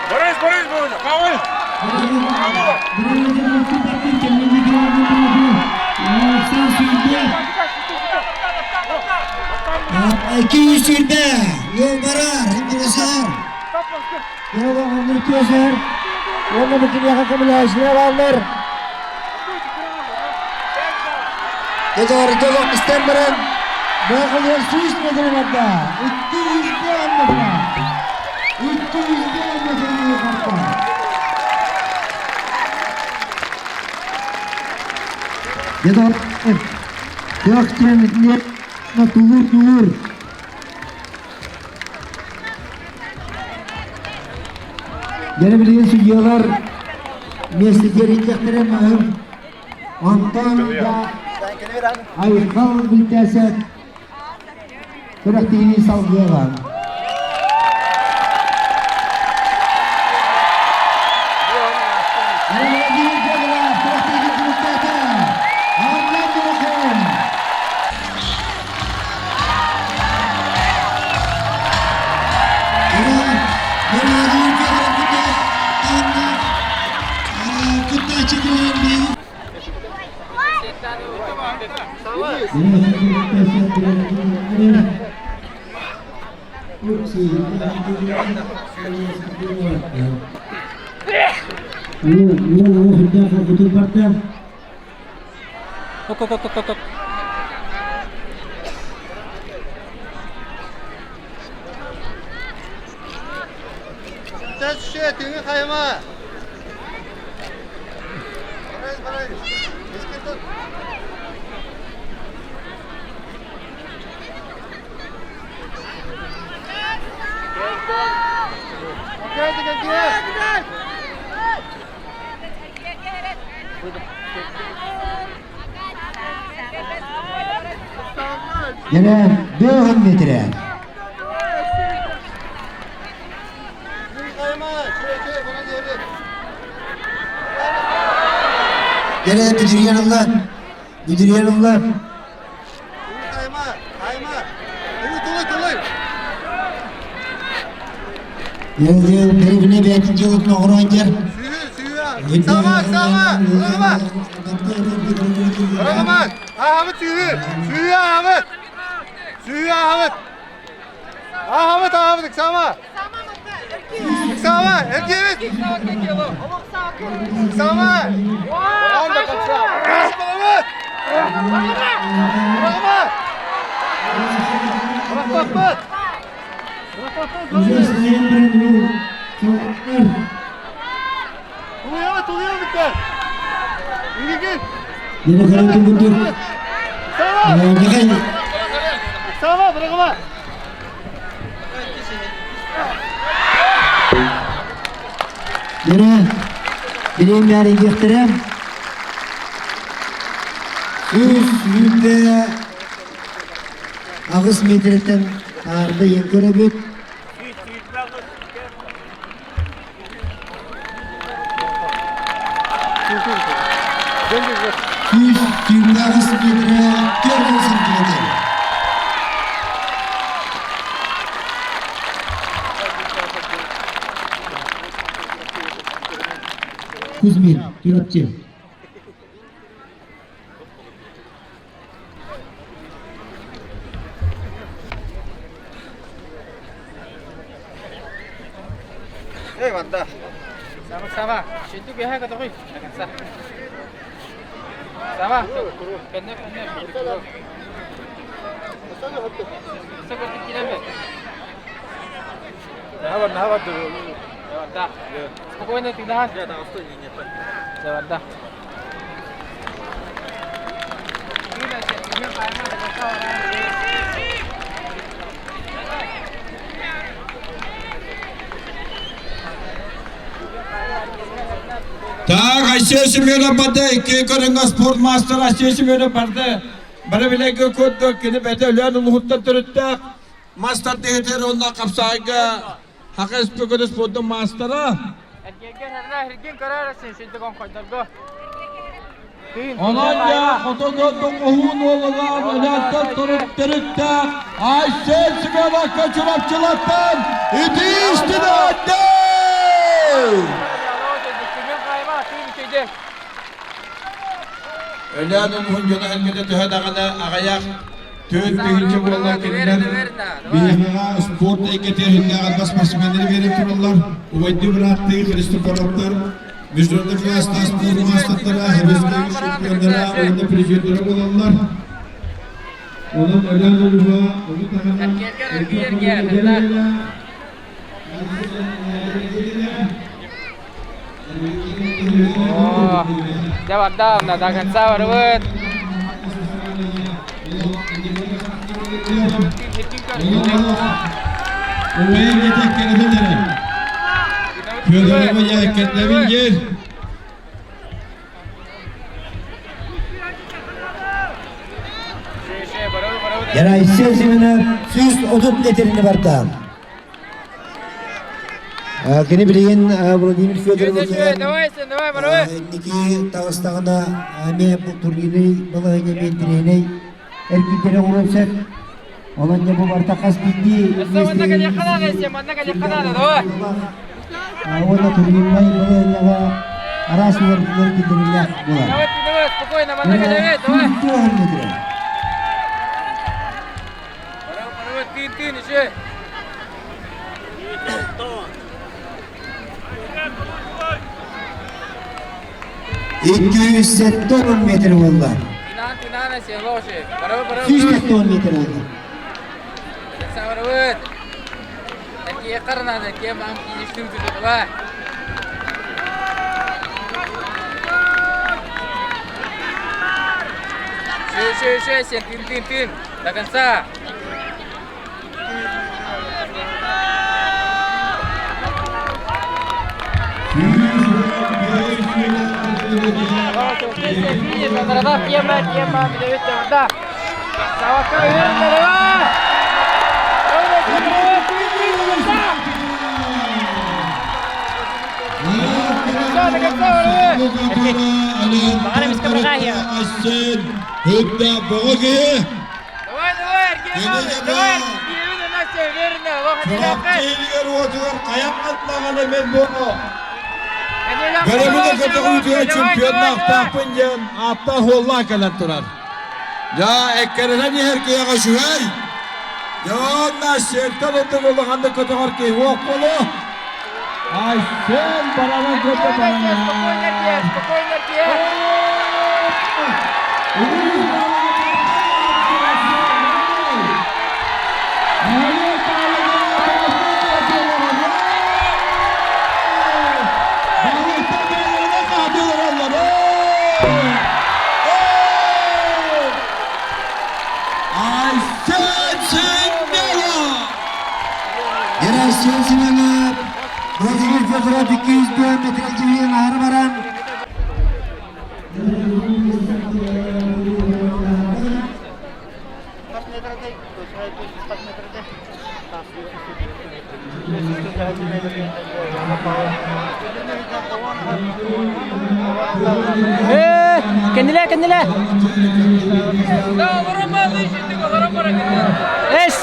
Борис, Борис, Борис, Павел! 220 yol барар, Индресар. Йол Уонна бу киниэхэ көмөлөһөөччүлэр бааллар. Дьоҕордолох истэн баран, Баахылыар 100 метр барда. 200 метр. 200 метр барда. Дьоҕор кыах тулуур тулуур. Дьэ билигин судьуйалар миэстэтигэр иитиэхтэрэ маһын. Онтон да Айхал Бүлтээсэп күрэхтэһиини салгыаҕа. Владимир Федоров күрэхтэһиини түмүктээтэ. Анна Дмитрий. Ок, ок, ок, ок, ок. Түҥү хайма! Барай, барай. Эски тут. Дьэ, бөһөн метрэ. Дьэ, бүдүрүйэн ылла. Бүдүрүйэн ылла. Дьэ, бэрэбинэ бэйэтин дьыалатын оҥорон дьэр. Сама, сама! Рагаман! Аһабыт сүүһү! Сүүһү аһабыт! Сүүһү аһабыт! Аһабыт, аһабыт, ыксаама! Ыксаама, эргиэбит! Ыксаама! Ыксаама! Рагаман! Рахпаппыт! Уже стоян баран Тулуйабыт, тулуйабыт да! Игигин! Дьэ, көрөтүн курдук. Михаил. Сава, бырагыма! Дьэ, бириэмнээр иһиэхтэрэ. 128 метртэн аарда иэн көрөбүт. 128 метрэ 4 сантиметр. Кузьмин, Чурапчы. Эй, ванда. Сама, сама. Шүтүк эһэ көтөҕүй. До конца. Сама. Көннө, көннө. Сокотик килеме. Да. Спокойно ты да. Да. Так, Айсен Семенов барды, икки көрүҥҥэ спорт маастара Айсен Семенов барды. Бары билэргэ курдук, кини бэйэтэ Өлөөн улууһуттан төрүттээх. Мас тардыһыытыгар уонна хапсаайга Хака Республикатын спордун маастара. Онон дьэ хоту хоһуун уолунаан Өлөөнтөн төрүттээх Айсен Семеновка Чурапчылаттан итии истинээтэ! Өлөөн улууһун дьоно-сэргэтэ төһө даҕаны аҕыйах 4000 буолла кинилэр биһиэхэ спорт эйгэтигэр үрдээх элбэх спортсменнары биэрэн тураллар. Убайдыы бырааттыы Христофоровтар международный класстаах спорт маастардара, Советскай чемпионнара уонна призердара буолаллар. Онон Өлөөн улууһа ону таһынан Дьэ барда, до конца барыбыт. Убайым этеккерден Федорова Яккердебин дер. Ярайсен Семенов 130 метрини барда. Кини билигин Владимир Федоров Давай, давай, барабы. Инники таҕыстаҕына эмиэ бу турниры балаһыанньа интэриэһинэй эргиирдэрэ оҥоруон сөп. Онон дьэ бу барыта хас биирдии Манна кэлиэххэ наада, манна кэлиэххэ наада, давай. Уонна турнирнай балаһыанньаҕа араас уларытыылар киллэриллээх буолар. Давай, давай, спокойно, манна кэлэбит, давай. Барабы, барабы, тыын, тыын, еще. 270 метр буолла. 170 метр буолла. Еще, еще, еще, тын, тын, тын, до конца. Hüdda боҕо киһи. Чурапчы уотугар хайан атлаҕана мен буолу. Көрөбүнэ көтөҕүүтүгэр чемпионнаахтаахпын диэн ааттаах уоллаах кэлэн турар. Я эккэрэнэн иһэр киһиэхэ үчүгэй. Дьонна сертэн өттүк улаханнык көтөҕөр киһи уох болу. Айсен баранан көтө баранан. Герасим Семенов, Владимир Федоров 204 метрге аһары баран Э, кэннилэ, кэннилэ. Эс!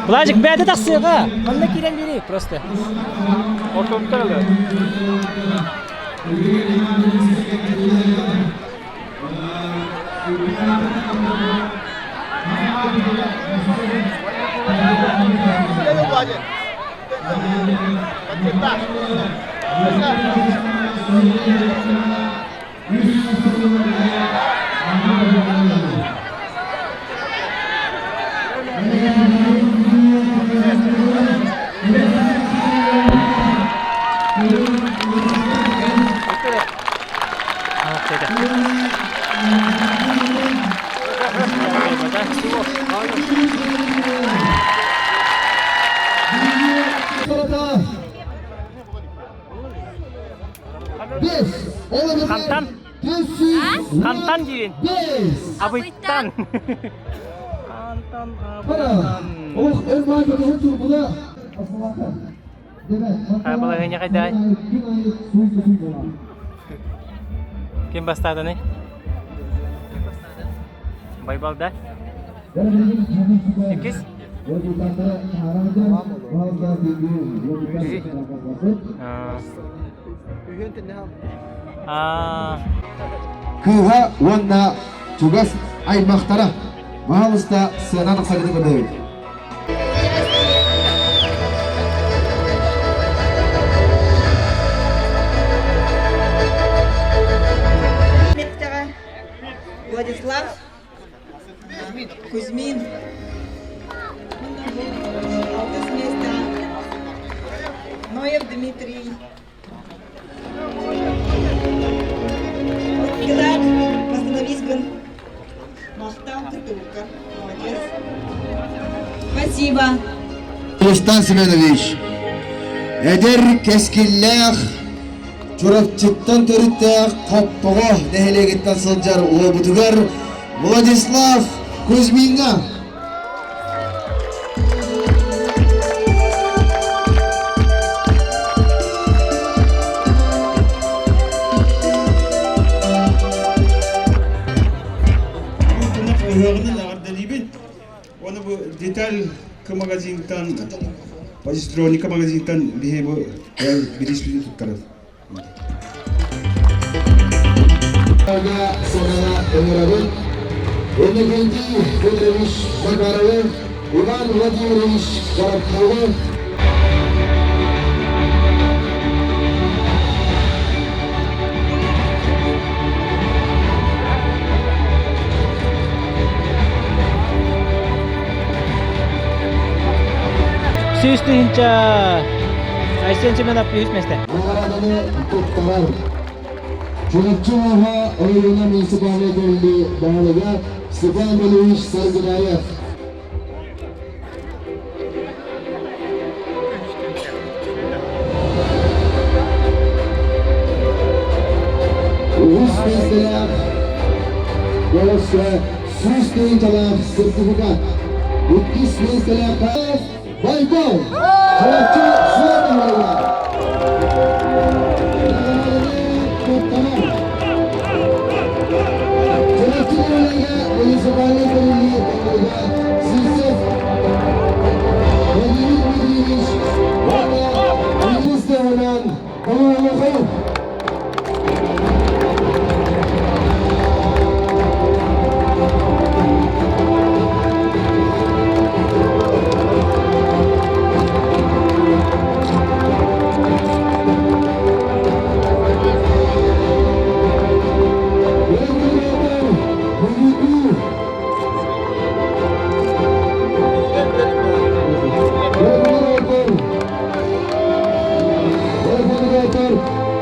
Владик, бэйэтэ тахсыаҕа. Манна киирэн биэрий просто. Хантан? Хантан диин? Абыйтан. Хантан абыйтан. Балаһыанньа хайдай? Ким бастаатыный? Байбал да? Иккис? Кыыһа уонна чугас аймахтара баһаалыста сыанан тахсаргыты көрдөбүт. Владислав Кузьмин. Алтыс место. Ноев Дмитрий. Пилат, остановись, гын. Махтал, кытылка. Молодец. Спасибо. Тристан Семенович, эдэр кэскиллээх Чурапчыттан төрүттээх Хоппоҕо нэһилиэгиттэн сылдьар уолбутугар Владислав Кузьмиҥҥа Ыһыаҕынан эҕэрдэлиибин. Уонна бу деталь магазинтан, позитроника магазинтан биһи бу бирииспитин туттарар. Санана ыҥырабын. Иннокентий Федорович Макаровы, Иван Владимирович Коробковы, Сүүс тыһыынча Айсен Семенов үһүс миэстэ. Наҕарааданы туттарар. Чурапчы улууһа оройуона муниципальнай тэриллии баһылыга Степан Валерьевич Саргыдаев. Үһүс миэстэлээх бөҕөскө 100 тыһыынчалаах сертификат. Иккис миэстэлээх Байбал Чурапчы суот аһылыга. Туттарар. Чурапчы нэһилиэгэ муниципальнай тэриллии баһылыга Сивцев Владимир Дмитриевич уонна Денис Иванов Улуухов.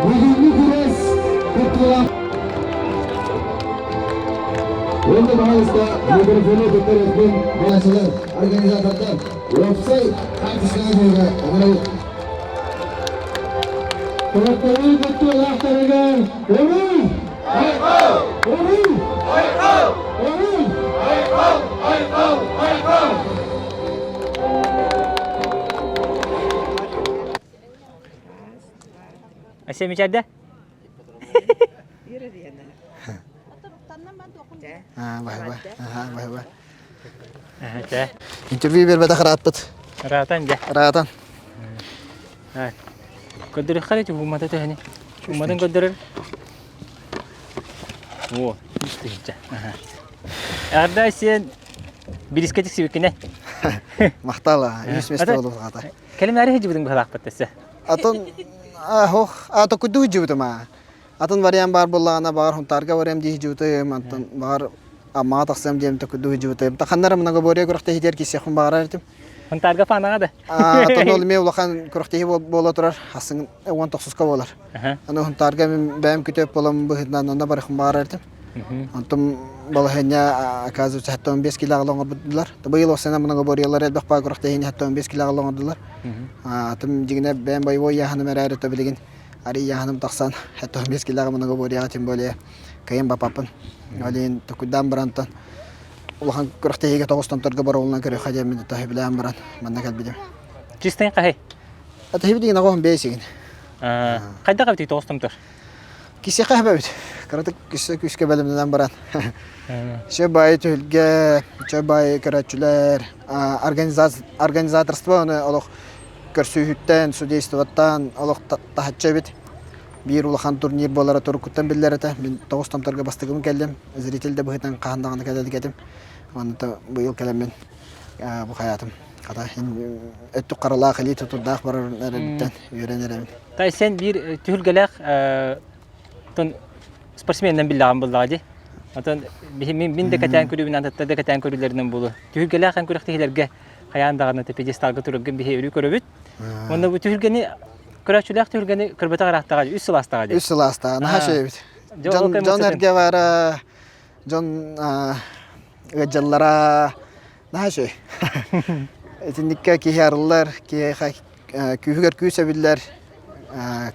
Бүгүҥҥү күрэс кыттыылаах Уонна баһаалыста микрофону туттар өспүн балачылар, организатордар, уопсай хаартыскаҕа түһүүгэ ыҥырабыт. Кылаттарыы кыттыылаахтарыгар Уруй! Айхал! Уруй! Айхал! Уруй! Айхал! Айхал! Айхал! Ася мичэрдэ? Баһыба. Интервью бербэтэх ырааппыт. Ыраатан дьэ. Ыраатан. Көрдөрүөххэ эрэ уумата төһөнү. Ууматын көрдөрөр. О, 3 тыһыынча. Эҕэрдэ сиэн бириискэ тиксибиккинэ. Махтал, үс месте болуохата. Кэлимээри сылдьыбытыҥ быһалаахпыт өссө. Атын ох, ата куду сылдьыбытым аа. Атын вариант баар буоллаҕына баҕар Хунтаарга барыам дии сылдьыбытым, антон баҕар Аммаҕа тахсыам диэм куду сылдьыбытым. Ханна эрэ многоборье күрэхтэһиитигэр киирсиэхпин баҕарар этим. Хунтаарга фанаҕа да? Атын ол эмиэ улахан күрэхтэһии буола турар, асын 19-ка буолар. Аны Хунтаарга мин бэйэм күтүөп буолам быһыытынан онно барыахпын баҕарар этим. Онтум балаһыанньа оказывается 75 килоҕа оҥорбуттар. Быйыл осена многоборьелар элбэх баа күрэхтэһиини 75 килоҕа оҥордулар. Атым дьиҥинэ бэйэм боевой ыйааһыным эрээри то билигин арый ыйааһыным тахсан 75 килоҕа многоборьеҕа тем более кыайан баппаппын. Ол иһин токуйдаан барантан улахан күрэхтэһиигэ тоҕус томторго боруолунан көрүөххэ диэммин таһы билээн баран манна кэлбитим. Чистый хаһый? Атыһыбит аҕыс бэйэ сигин. Хайдах эбитий тоҕус томтор? Кисиэхэ эбэбит. Кыратык күүскэ күүскэ бэлэмнэнэн баран. Чэ баайы түһүлгэ, чэ баайы көрөөччүлэр, организаторство оны олох көрсүһүүттэн, судействоттан олох таһыччы эбит. Биир улахан турнир буолара туруккуттан биллэр этэ. Мин тоҕус томторго бастакыбын кэллим. Зритель да быһыытынан хаһан даҕаны кэлэ илик этим. Уонна быйыл кэлэммин бу хайаатым. Хата өттүк харалаах, илии тутурдаах барар эрэбиттэн үөрэн эрэбин. Тай сен биир түһүлгэлээх тон спортсменнэн биллэҕин буллаҕа дии. Отон мин мин да кэтээн көрүүбүн антаттар да кэтээн көрүүлэринэн буолуо. Түһүлгэлээх эн күрэхтэһиилэргэ хайаан даҕаны пьедесталга тураргын биһи өрүү көрөбүт. Уонна бу түһүлгэни көрөөччүлээх түһүлгэни көрбөтөх ыраахтаҕа үс сыл аастаҕа дии. Үс сыл аастаҕа наһаа үчүгэй эбит. Дьон дьон эргэ баара дьон ыалдьаллара наһаа үчүгэй. Итинниккэ киһи арыллар, киһиэхэ күүһүгэр күүс эбиллэр,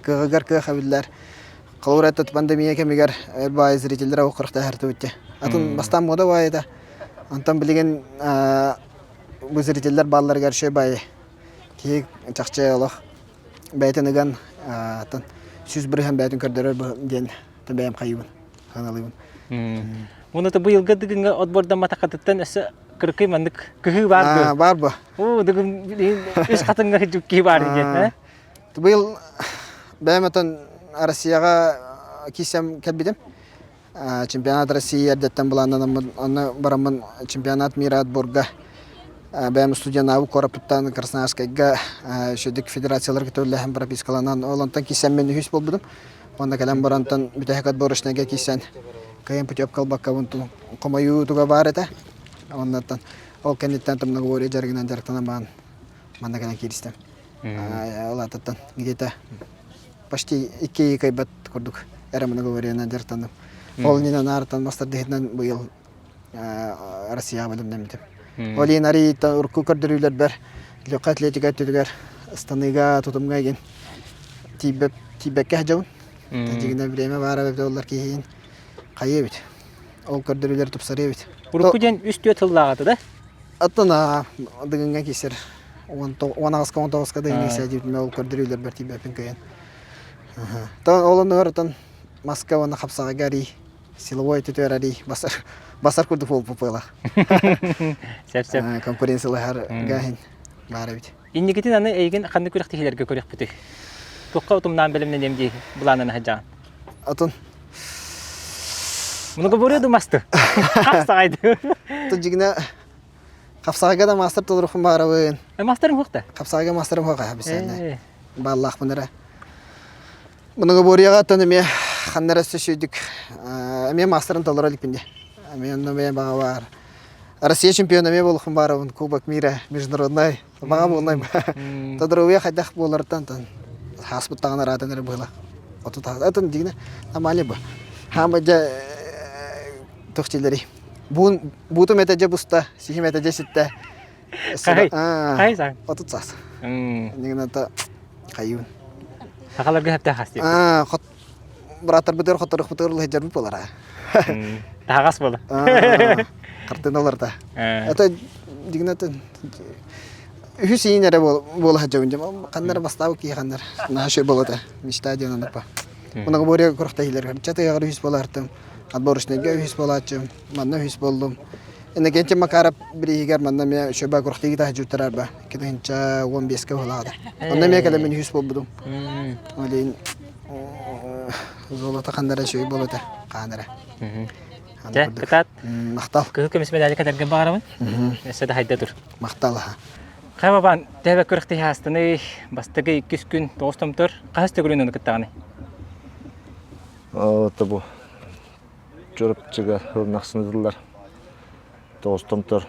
кыаҕыгар кыах эбиллэр. Холобура этот пандемия кэмигэр эр баайы зрителлэр оххорохтоһартыбыт Атын бастаан мода баайыта. Онтон билигин бу зрителлэр баалларыгар үчүгэй баайы киһи чахчы олох бэйэтин ыган атын 100% бэйэтин көрдөрөр диэн бэйэм хайыыбын ханалыыбын. Уонна быйылгы дыгыҥҥа отбордамматаххытыттан өссө кыракый маннык кыһыы баар дуо? Баар бу. Оо, дыгын үс хатыҥҥа киһи баар диэн, э? Быйыл бэйэм отон Россияҕа киирсэм кэлбитим. Чемпионат России эрдэттэн былааннанаммын, онно бараммын чемпионат мира отборга бэйэм студеннаабыт куораппыттан Красноярскайга үчүгдүк федерацияларга төлөһөн пропискаланан ол онтон киирсэммин үһүс буолбутум. Уонна кэлэн барантан бүтэһик отборочнайга киирсэн кыайан путевка ылбаккабын хомойуу туга баар этэ. Оннуттан ол кэнниттэн многоборье дьарыгынан дьарыктанан баран манна кэлэн кииристим. Ол аатыттан где-то почти икки ый кыайбат курдук. эрэ многоборьенан дьарыктанным. Ол иннинэ наартан мастардыһытынан быйыл Россияҕа бэлэмнэммитим. Ол иһин арыйтан урукку көрдөрүүлэрбэр легкай атлетика өттүгэр ыстаныыга, тутумга игин тиийбэккэ сылдьабын. Дьигинэ бириэмэ баара эбитэ буоллар киһиин хайыа эбит. Ол көрдөрүүлэр тупсарыа эбит. Урукку диэн үс-түөрт сыллааҕыта да? Оттон Дыгыҥҥа киирсэр 18-ка 19-ка Дыгыҥҥа киирсэр ол көрдөрүүлэрбэр тиийбэппин кыайан. Ол оннугар оттон маска уонна хапсаҕайга арый силовой өттүтүгэр арый басар басар курдук буолбут быһыылаах. Сөп сөп. Конкуренциялаһар гааһын баар эбит. Инникитин аны эйигин ханнык күрэхтэһиилэргэ көрүөхпүтүй? Туохха утумнаан бэлэмнэниэм дии былааннана сылдьаҕын? Атын Многоборье думасты. Хапсаҕайды. Тут дьигинэ хапсаҕайга да маастар толорухпун баарабын. Маастарым хуохта? Хапсаҕайга маастарым хуоха бисээнэ. Бааллаахпын эрэ. Многоборьеҕа оттон эмиэ ханна эрэ өссө эмиэ маастарын толоро иликпин дии. Эмиэ онно эмиэ баҕа баар. Россия чемпиона эмиэ буолуохпун баарабын. Кубок мира международный. Баҕа буоллай. Тодоровия хайдах буоларыттан тан хааспыттаҕын араатан эрэ быһыла. Отут атын дигинэ нормально бы. Хаама дьэ тохтилери. Буун буутум этэ дьэ буста, сихим этэ дьэ ситтэ. Хай. Хай сан. 30 саас. Нигина та хайыын. Сахаларга хэптэ хас Аа, хот бырааттарбытыгар хотторохпутугар лыһдьарбыт буолара. Таһаҕас буола. Хартыыналар да. Это дигинэ үһүс иин эрэ буола сылдьабын дьэ ханна эрэ бастаабыт киһи ханна эрэ наһаа үчүгэй буолуо мечта диэн оннукпа. Многоборье күрэхтэһиилэригэр чатыгар үһүс буолаартым, отборочнайга үһүс буолааччым, манна үһүс буоллум. Иннокентий Макаров бирииһигэр манна эмиэ үчүгэй күрэхтэһии таһдьыттарар ба 2015-ке быһылаата. Онно эмиэ кэлэммин үһүс буолбутум. Ол иһин золото ханна эрэ үчүгэй буолуо этэ, хаан эрэ. Дьэ, кытаат. Махтал. Кыһыл көмүс медали кэтэргин баҕарабын. Өссө да хайда тур. Махтал аха. Хайа бабаан, тэбэ күрэхтэһии аастыный, бастакы иккис күн тоҕус томтор, хаһыс төгүлүн ону кыттаҕыный? Это бу Чурапчыга ылынахсыныдылар. Тоҕус томтор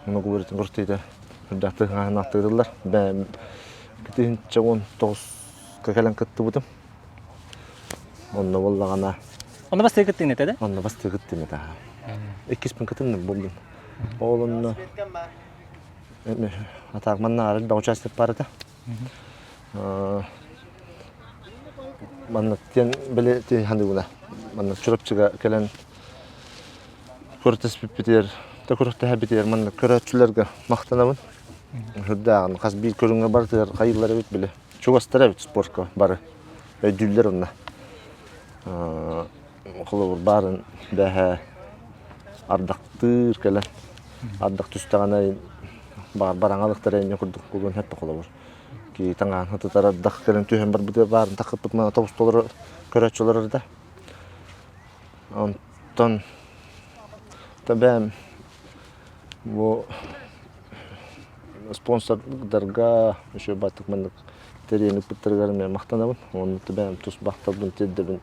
многоборьетын күрэхтэһиитэ үрдэхтик хаһанаахтыырылар. Бэйэм 2019-ка кэлэн кыттыбытым. Онно буоллаҕына Онно бастыы кыттыын этэ да? Онно бастыы кыттыын этэ. Иккиспин кытынным буллум. Ол онно атаак манна арыт участок бар этэ. Манна тиэн били хандыгына манна Чурапчыга кэлэн көртөспүппүтүгэр да күрэхтэһэрбитигэр манна көрөөччүлэргэ махтанабын. Үрдээҕин хас биир көрүҥҥэ барытыгар хайыылар эбит били. Чугастар эбит спортка бары. Өйдүүллэр онно. Холобур баарын бэһэ ардахтыыр кэлэн ардах түстэҕинэ баар бараҥалыктар энньэ курдук кулун хэппэ холобур ки таҥаан тутар ардах кэлэн түһэн барбытыгар баарын тахыппыт мана тобус толору көрөөччүлэр да онтон бэйэм бу спонсордарга еще баттык маннык тэрийэн ыппыттарыгар эмиэ махтанабын уонна бэйэм тус бахталбын тиэрдэбин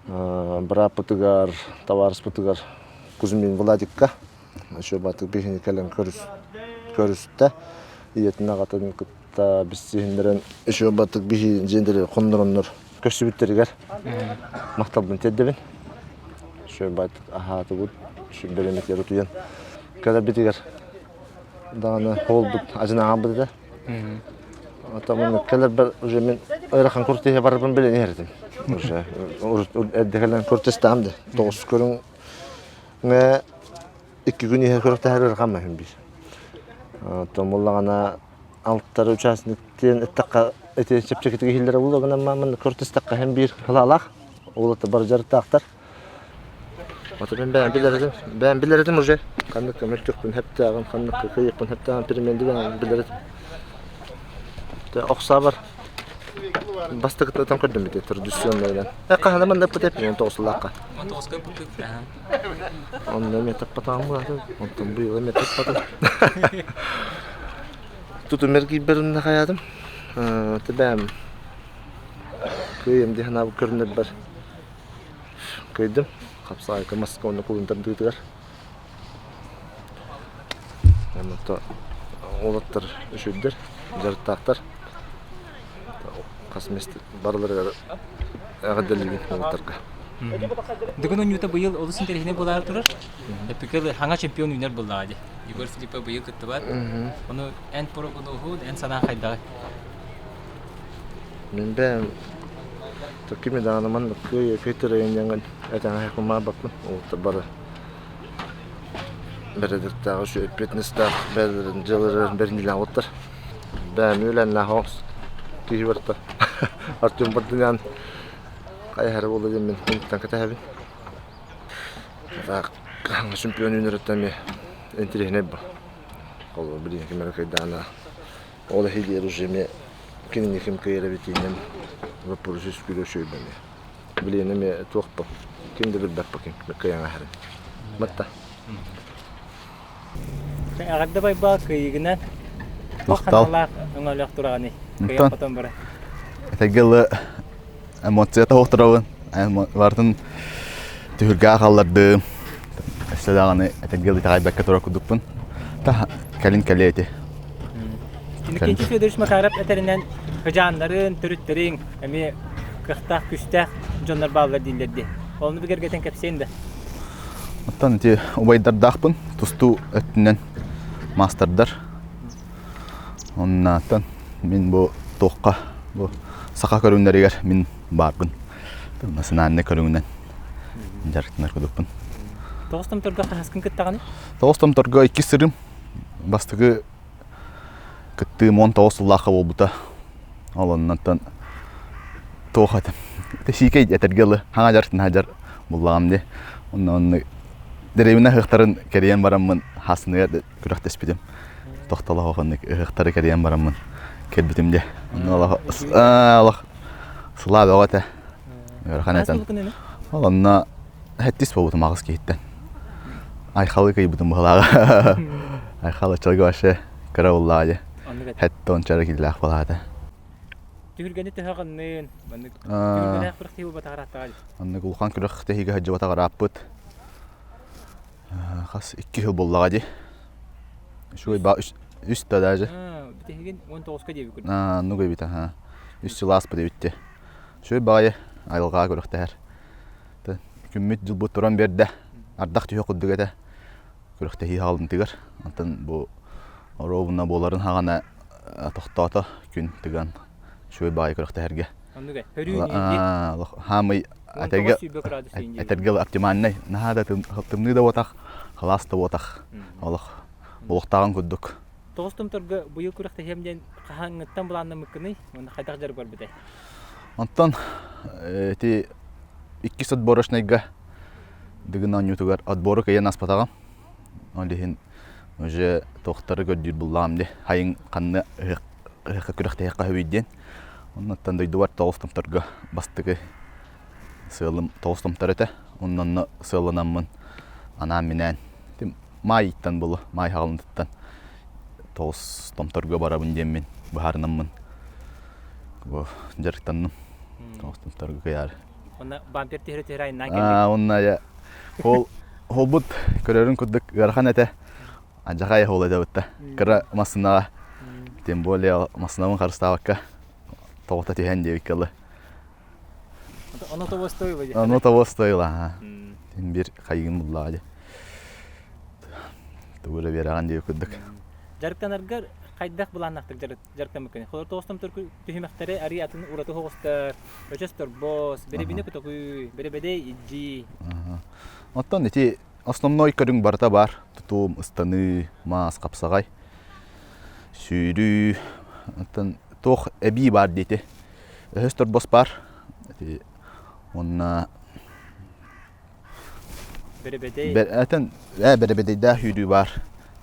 бырааппытыгар табаарыспытыгар Кузьмин Владикка еще баттык биһини кэлэн көрүстэ ийэтин аҕатын кытта билсиһиннэрэн еще баттык биһи дьиэлэри хоннороннор көрсүбүттэригэр махталбын тиэрдэбин еще баттык аһаатыбыт бэлэмитигэр утуйан кэлэрбитигэр даҕаны буолбут адьынаабыт этэ Оттон кэлэрбэр уже мин ыарахан куртиһэ барарбын билэн иһэр этим. Уже эрдэ кэлэн куртистаам да. Тоҕус көрүҥҥэ икки күн иһэ күрэхтэһэр ыарахан маһын биир. Оттон буллаҕына алтары участник диэн эттэххэ ити чэпчэкитик иһиллэрэ буолуо гынан манна куртистахха иһэн биир халаалаах. Уолаттар бары дьарыктаахтар. Ото мен бэйэм билэр этим. Бэйэм билэр этим уже. Ханнык мөлтөхпүн хэптээҕин, ханнык кыйыппын хэптээҕин переменди бэйэм билэр этим. Охсаабар бастакытынан көрдүм ити традиционнайынан. Э хаһана манна ыппыт эппин 19 сыллаахха. 19-ка ыппыт. Онно эмиэ таппатаҕым буолаатын. Онтон быйыл эмиэ таппатым. Тутум эргийбэрин хайаатым. Тэбээм кыайым дии санаабыт көрүнэрбэр Кыайдым. Хапсаҕайга маска уонна кулун тардыытыгар. Онно уолаттар үчүгдэр, дьарыктаахтар. Хас миэстэ барыларыгар. эҕэрдэлиибин уолаттарга. Дыгын оонньуута быйыл олус интэриэһинэй буолаары турар. Эпикэл хаҥа чемпион үүнэр буоллаҕа дии. Егор Филиппов быйыл кыттыбат. Ону эн прогнозун, эн санаан хайдаҕый? Мин бэйэм кими даҕаны маннык кыайа кыайтарайын диэҥҥин этэҥҥэ кумаабаппын. Уолаттар бары бэрэдэктээх үчүгэй эппиэтинэстээх бэйэлэрин дьыалаларын бэриниилээх уолаттар. Бэйэм үөлээннээх оҕус киһи барыта Артем Бардынян хайаһара буолла диэн мин киниттэн кэтэһэбин. Так, чемпион үүнэриттэн эмиэ интэриэһинэй бу. Холобур, билигин ким эрэ кыайдаҕына ол иһигэр уже эмиэ кинини ким кыайар эбитиинэн вопрос үскүүрэ үчүгэй эмиэ. Билигин эмиэ туох бу ким да билбэт бу ким кыайан аһарын. Батта. Эҕэрдэ Байбал кыайыыгынан туох ханалаах өҥөлөөх тураҕыный? Кыайан хотон бара. Этэргэ дылы эмоцията суох Барытын түһүлгэҕэ хааллардым. Өссө даҕаны этэргэ дылы итэҕэйбэккэ турар курдукпун. Та кэлин кэлиэ ити. Иннокентий Федорович Макаров этэринэн кыдьааннарын, төрүттэриҥ эмиэ кыахтаах, күстээх дьоннор бааллар дииллэр дии. Ону бигэргэтэн кэпсиэн да. Оттон ити убайдардаахпын тустуу өттүнэн маастардар. Оннооттон мин бу туохха бу саха көрүҥнэригэр мин баарбын. Национальнай көрүҥүнэн дьарыктанар кудукпун. Тоҕус томторго хаһаскын кыттаҕыный? Тоҕус томторго иккис сырым. Бастакы кыттыым 19 сыллаахха буолбута. Ол оннуттан туох этим. Сиикэй этэргэ дылы хаҥа дьар наһаа буллаҕым дии. Онно онно дэриэбинэ ыһыахтарын кэрийэн бараммын хаасыныгар күрэхтэспитим. Тохтолох оннук ыһыахтары кэрийэн бараммын кэлбитим дии. Онно олох олох сылаа бөҕө этэ. Ыарахан этэн. Ол онно сэттис буолбутум аҕыс киһиттэн. Айхалы кыйбытым быһылааҕа. Айхал оччолорго вообще кыра буллаҕа дии. Хэттэ ончара киилээх буолаата. Түһүлгэни төһө гыннын? Маннык түһүлгэлээх күрэхтэһии буолбатах ырааттаҕа дии. Маннык улахан күрэхтэһиигэ сылдьыбатах ырааппыт. Хас икки сыл буоллаҕа дии. Үчүгэй ба үс да даже. Бүтэһигин 19-ка диэби көрдүм. Оннук эбит аха. Үс сыл ааспыт эбит дии. Үчүгэй баҕайы айылҕаҕа күрэхтэһэр. Күммүт дьылбыт туран биэрдэ. Ардах түһэ курдук этэ. Күрэхтэһии хаалымтыгар. Онтон бу оруобуна буоларын хаҕана тохтоото күн тыган үчүгэй баҕайы күрэхтэһэргэ. Оннук ээ. Өрүү Хаамый этэргэ этэргэ оптимальнай. Наһаа да тымныы да буотах, халаас да буотах. Олох олохтааҕын курдук. Тоҕус томторго быйыл күрэхтэһиэм диэн хаһааҥҥыттан былааннаммыккыный уонна хайдах дьарык барбытай? Онтон ити иккис отборочнайга Дыгын оонньуутугар отбору кыайан аспатаҕым. Ол иһин уже туохтары көрдүүр буллаҕым дии. Хайыҥ ханна ыһыахха күрэхтэһиэххэ сөбүй диэн. Оннуттан дойдубар тоҕус томторго бастакы сыалым тоҕус томтор этэ. Онно онно сыалланаммын анаан-минээн маай ыйтан булу, маай хаҕылынтыттан тоҕус томторго барабын диэммин быһаарынаммын бу дьарыктанным. Тоҕус томторго кыйаары. Онно бампер түһэрэ түһэрэ айаннаан кэллик. Онно я ол холбут көрөрүн курдук ыарахан этэ. Адьахай хоол этэ бытта. Кыра массынаҕа тем более массынабын харыстаабакка тоҕута түһэн диэбиккэ дылы. Оно того стоило дии. Оно того стоило, аха. Бир хайыгын буллаҕа дии. Тугу эрэ биэрэҕин диэбит курдук. Дьарыктанаргар хайдах былааннаахтык дьарыктаммыккыный? Холор тоҕустан түһүмэхтэри арый атын ураты оҕустар, өчөс торбос, бэрэбинэ көтөҕүү, бэрэбэдэй иддьии. Оттон ити основной көрүҥ барыта баар. Тутуум, ыстаныы, маас, хапсаҕай, сүүрүү, оттон туох эбии баар диэти. Өһөс торбос баар. Ити уонна Бэрэбэдэй. Этэн ээ бэрэбэдэйдээх үүрүү баар.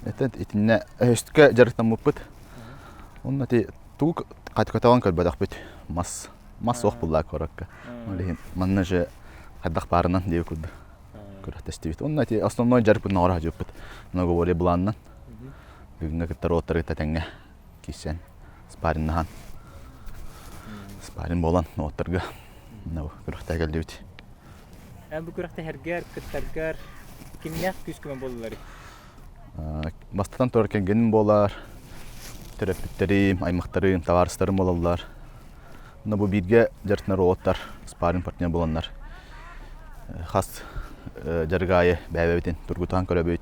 Этэн итиннэ өһөскө дьарыктаммыппыт. Онно ити тугу көтөҕөн көрбөтөхпүт. Мас мас суох буллаа куоракка. Ол иһин манна же хайдах баарынан диэби курдук күрэхтэстибит. Онно ити основной дьарыкпытын оҥоро сылдьыбыппыт. Многоборье былаанынан. Бүгүҥҥэ кытта роттары кытта тэҥҥэ киирсэн спарриннаһан спарринг буолан уоттарга күрэхтэһэ кэллибит. Эн бу күрэхтэһэргэр, кыттаргар кимнээх күүс-көмө буоллуларый? Бастатан турар кэргэним буолар, төрөппүттэрим, аймахтарым, табаарыстарым буолаллар. Но бу бииргэ дьарыктанар уолаттар спарринг партнер буоланнар хас дьарык аайы бэйэбитин тургутан көрөбүт.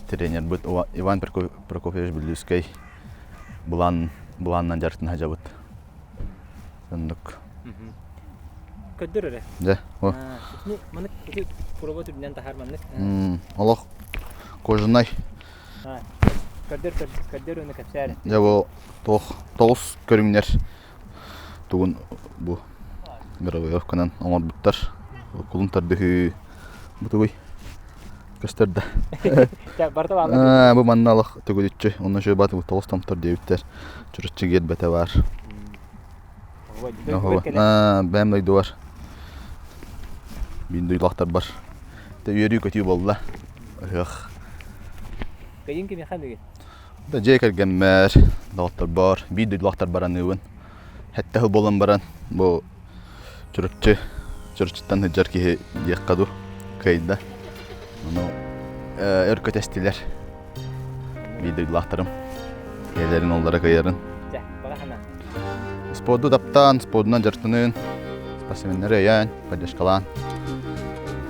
Тренербит Иван Прокофьевич Бүллүүскэй былаан былаанынан дьарыктана сылдьабыт. Оннук. Көрдөр эрэ. Дьэ, о. Итини маннык ити проба түрүнэн таһаар маннык. Олох кожаный. Көрдөр көрдөр уонна кэпсээр. Дьэ бу туох тоҕус көрүҥнэр тугун бу гравировканан оҥорбуттар. Кулун тардыһыы бу тугуй? Көстөр да. Бу манна олох төгүлүччү онно үчүгэй баат тоҕус томтор диэбиттэр. Чуруччу гиэрбэтэ баар. Бэйэм дойдубар. Биир дойдулаахтарбар. Үөрүү-көтүү буолла. Ыһыах. Кыйын кимиэхэ бүгүн? Дьиэ кэргэммэр, доҕотторбор, биир дойдулаахтарбар аныыбын. Сэттэ сыл буолан баран бу Чурапчы, Чурапчыттан сылдьар киһи диэххэ дуу, кыайда. Ону өр көтөстүлэр. Биир дойдулаахтарым ийэлэрин уоллара кыайарын. Дьэ, баҕа санаа. Спорду таптаан, спордунан дьарыктанын, спортсменнары өйөөн, поддержкалаан,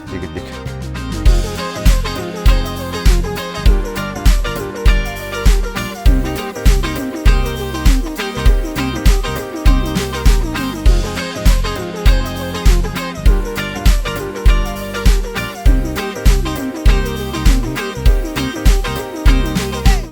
итигирдик.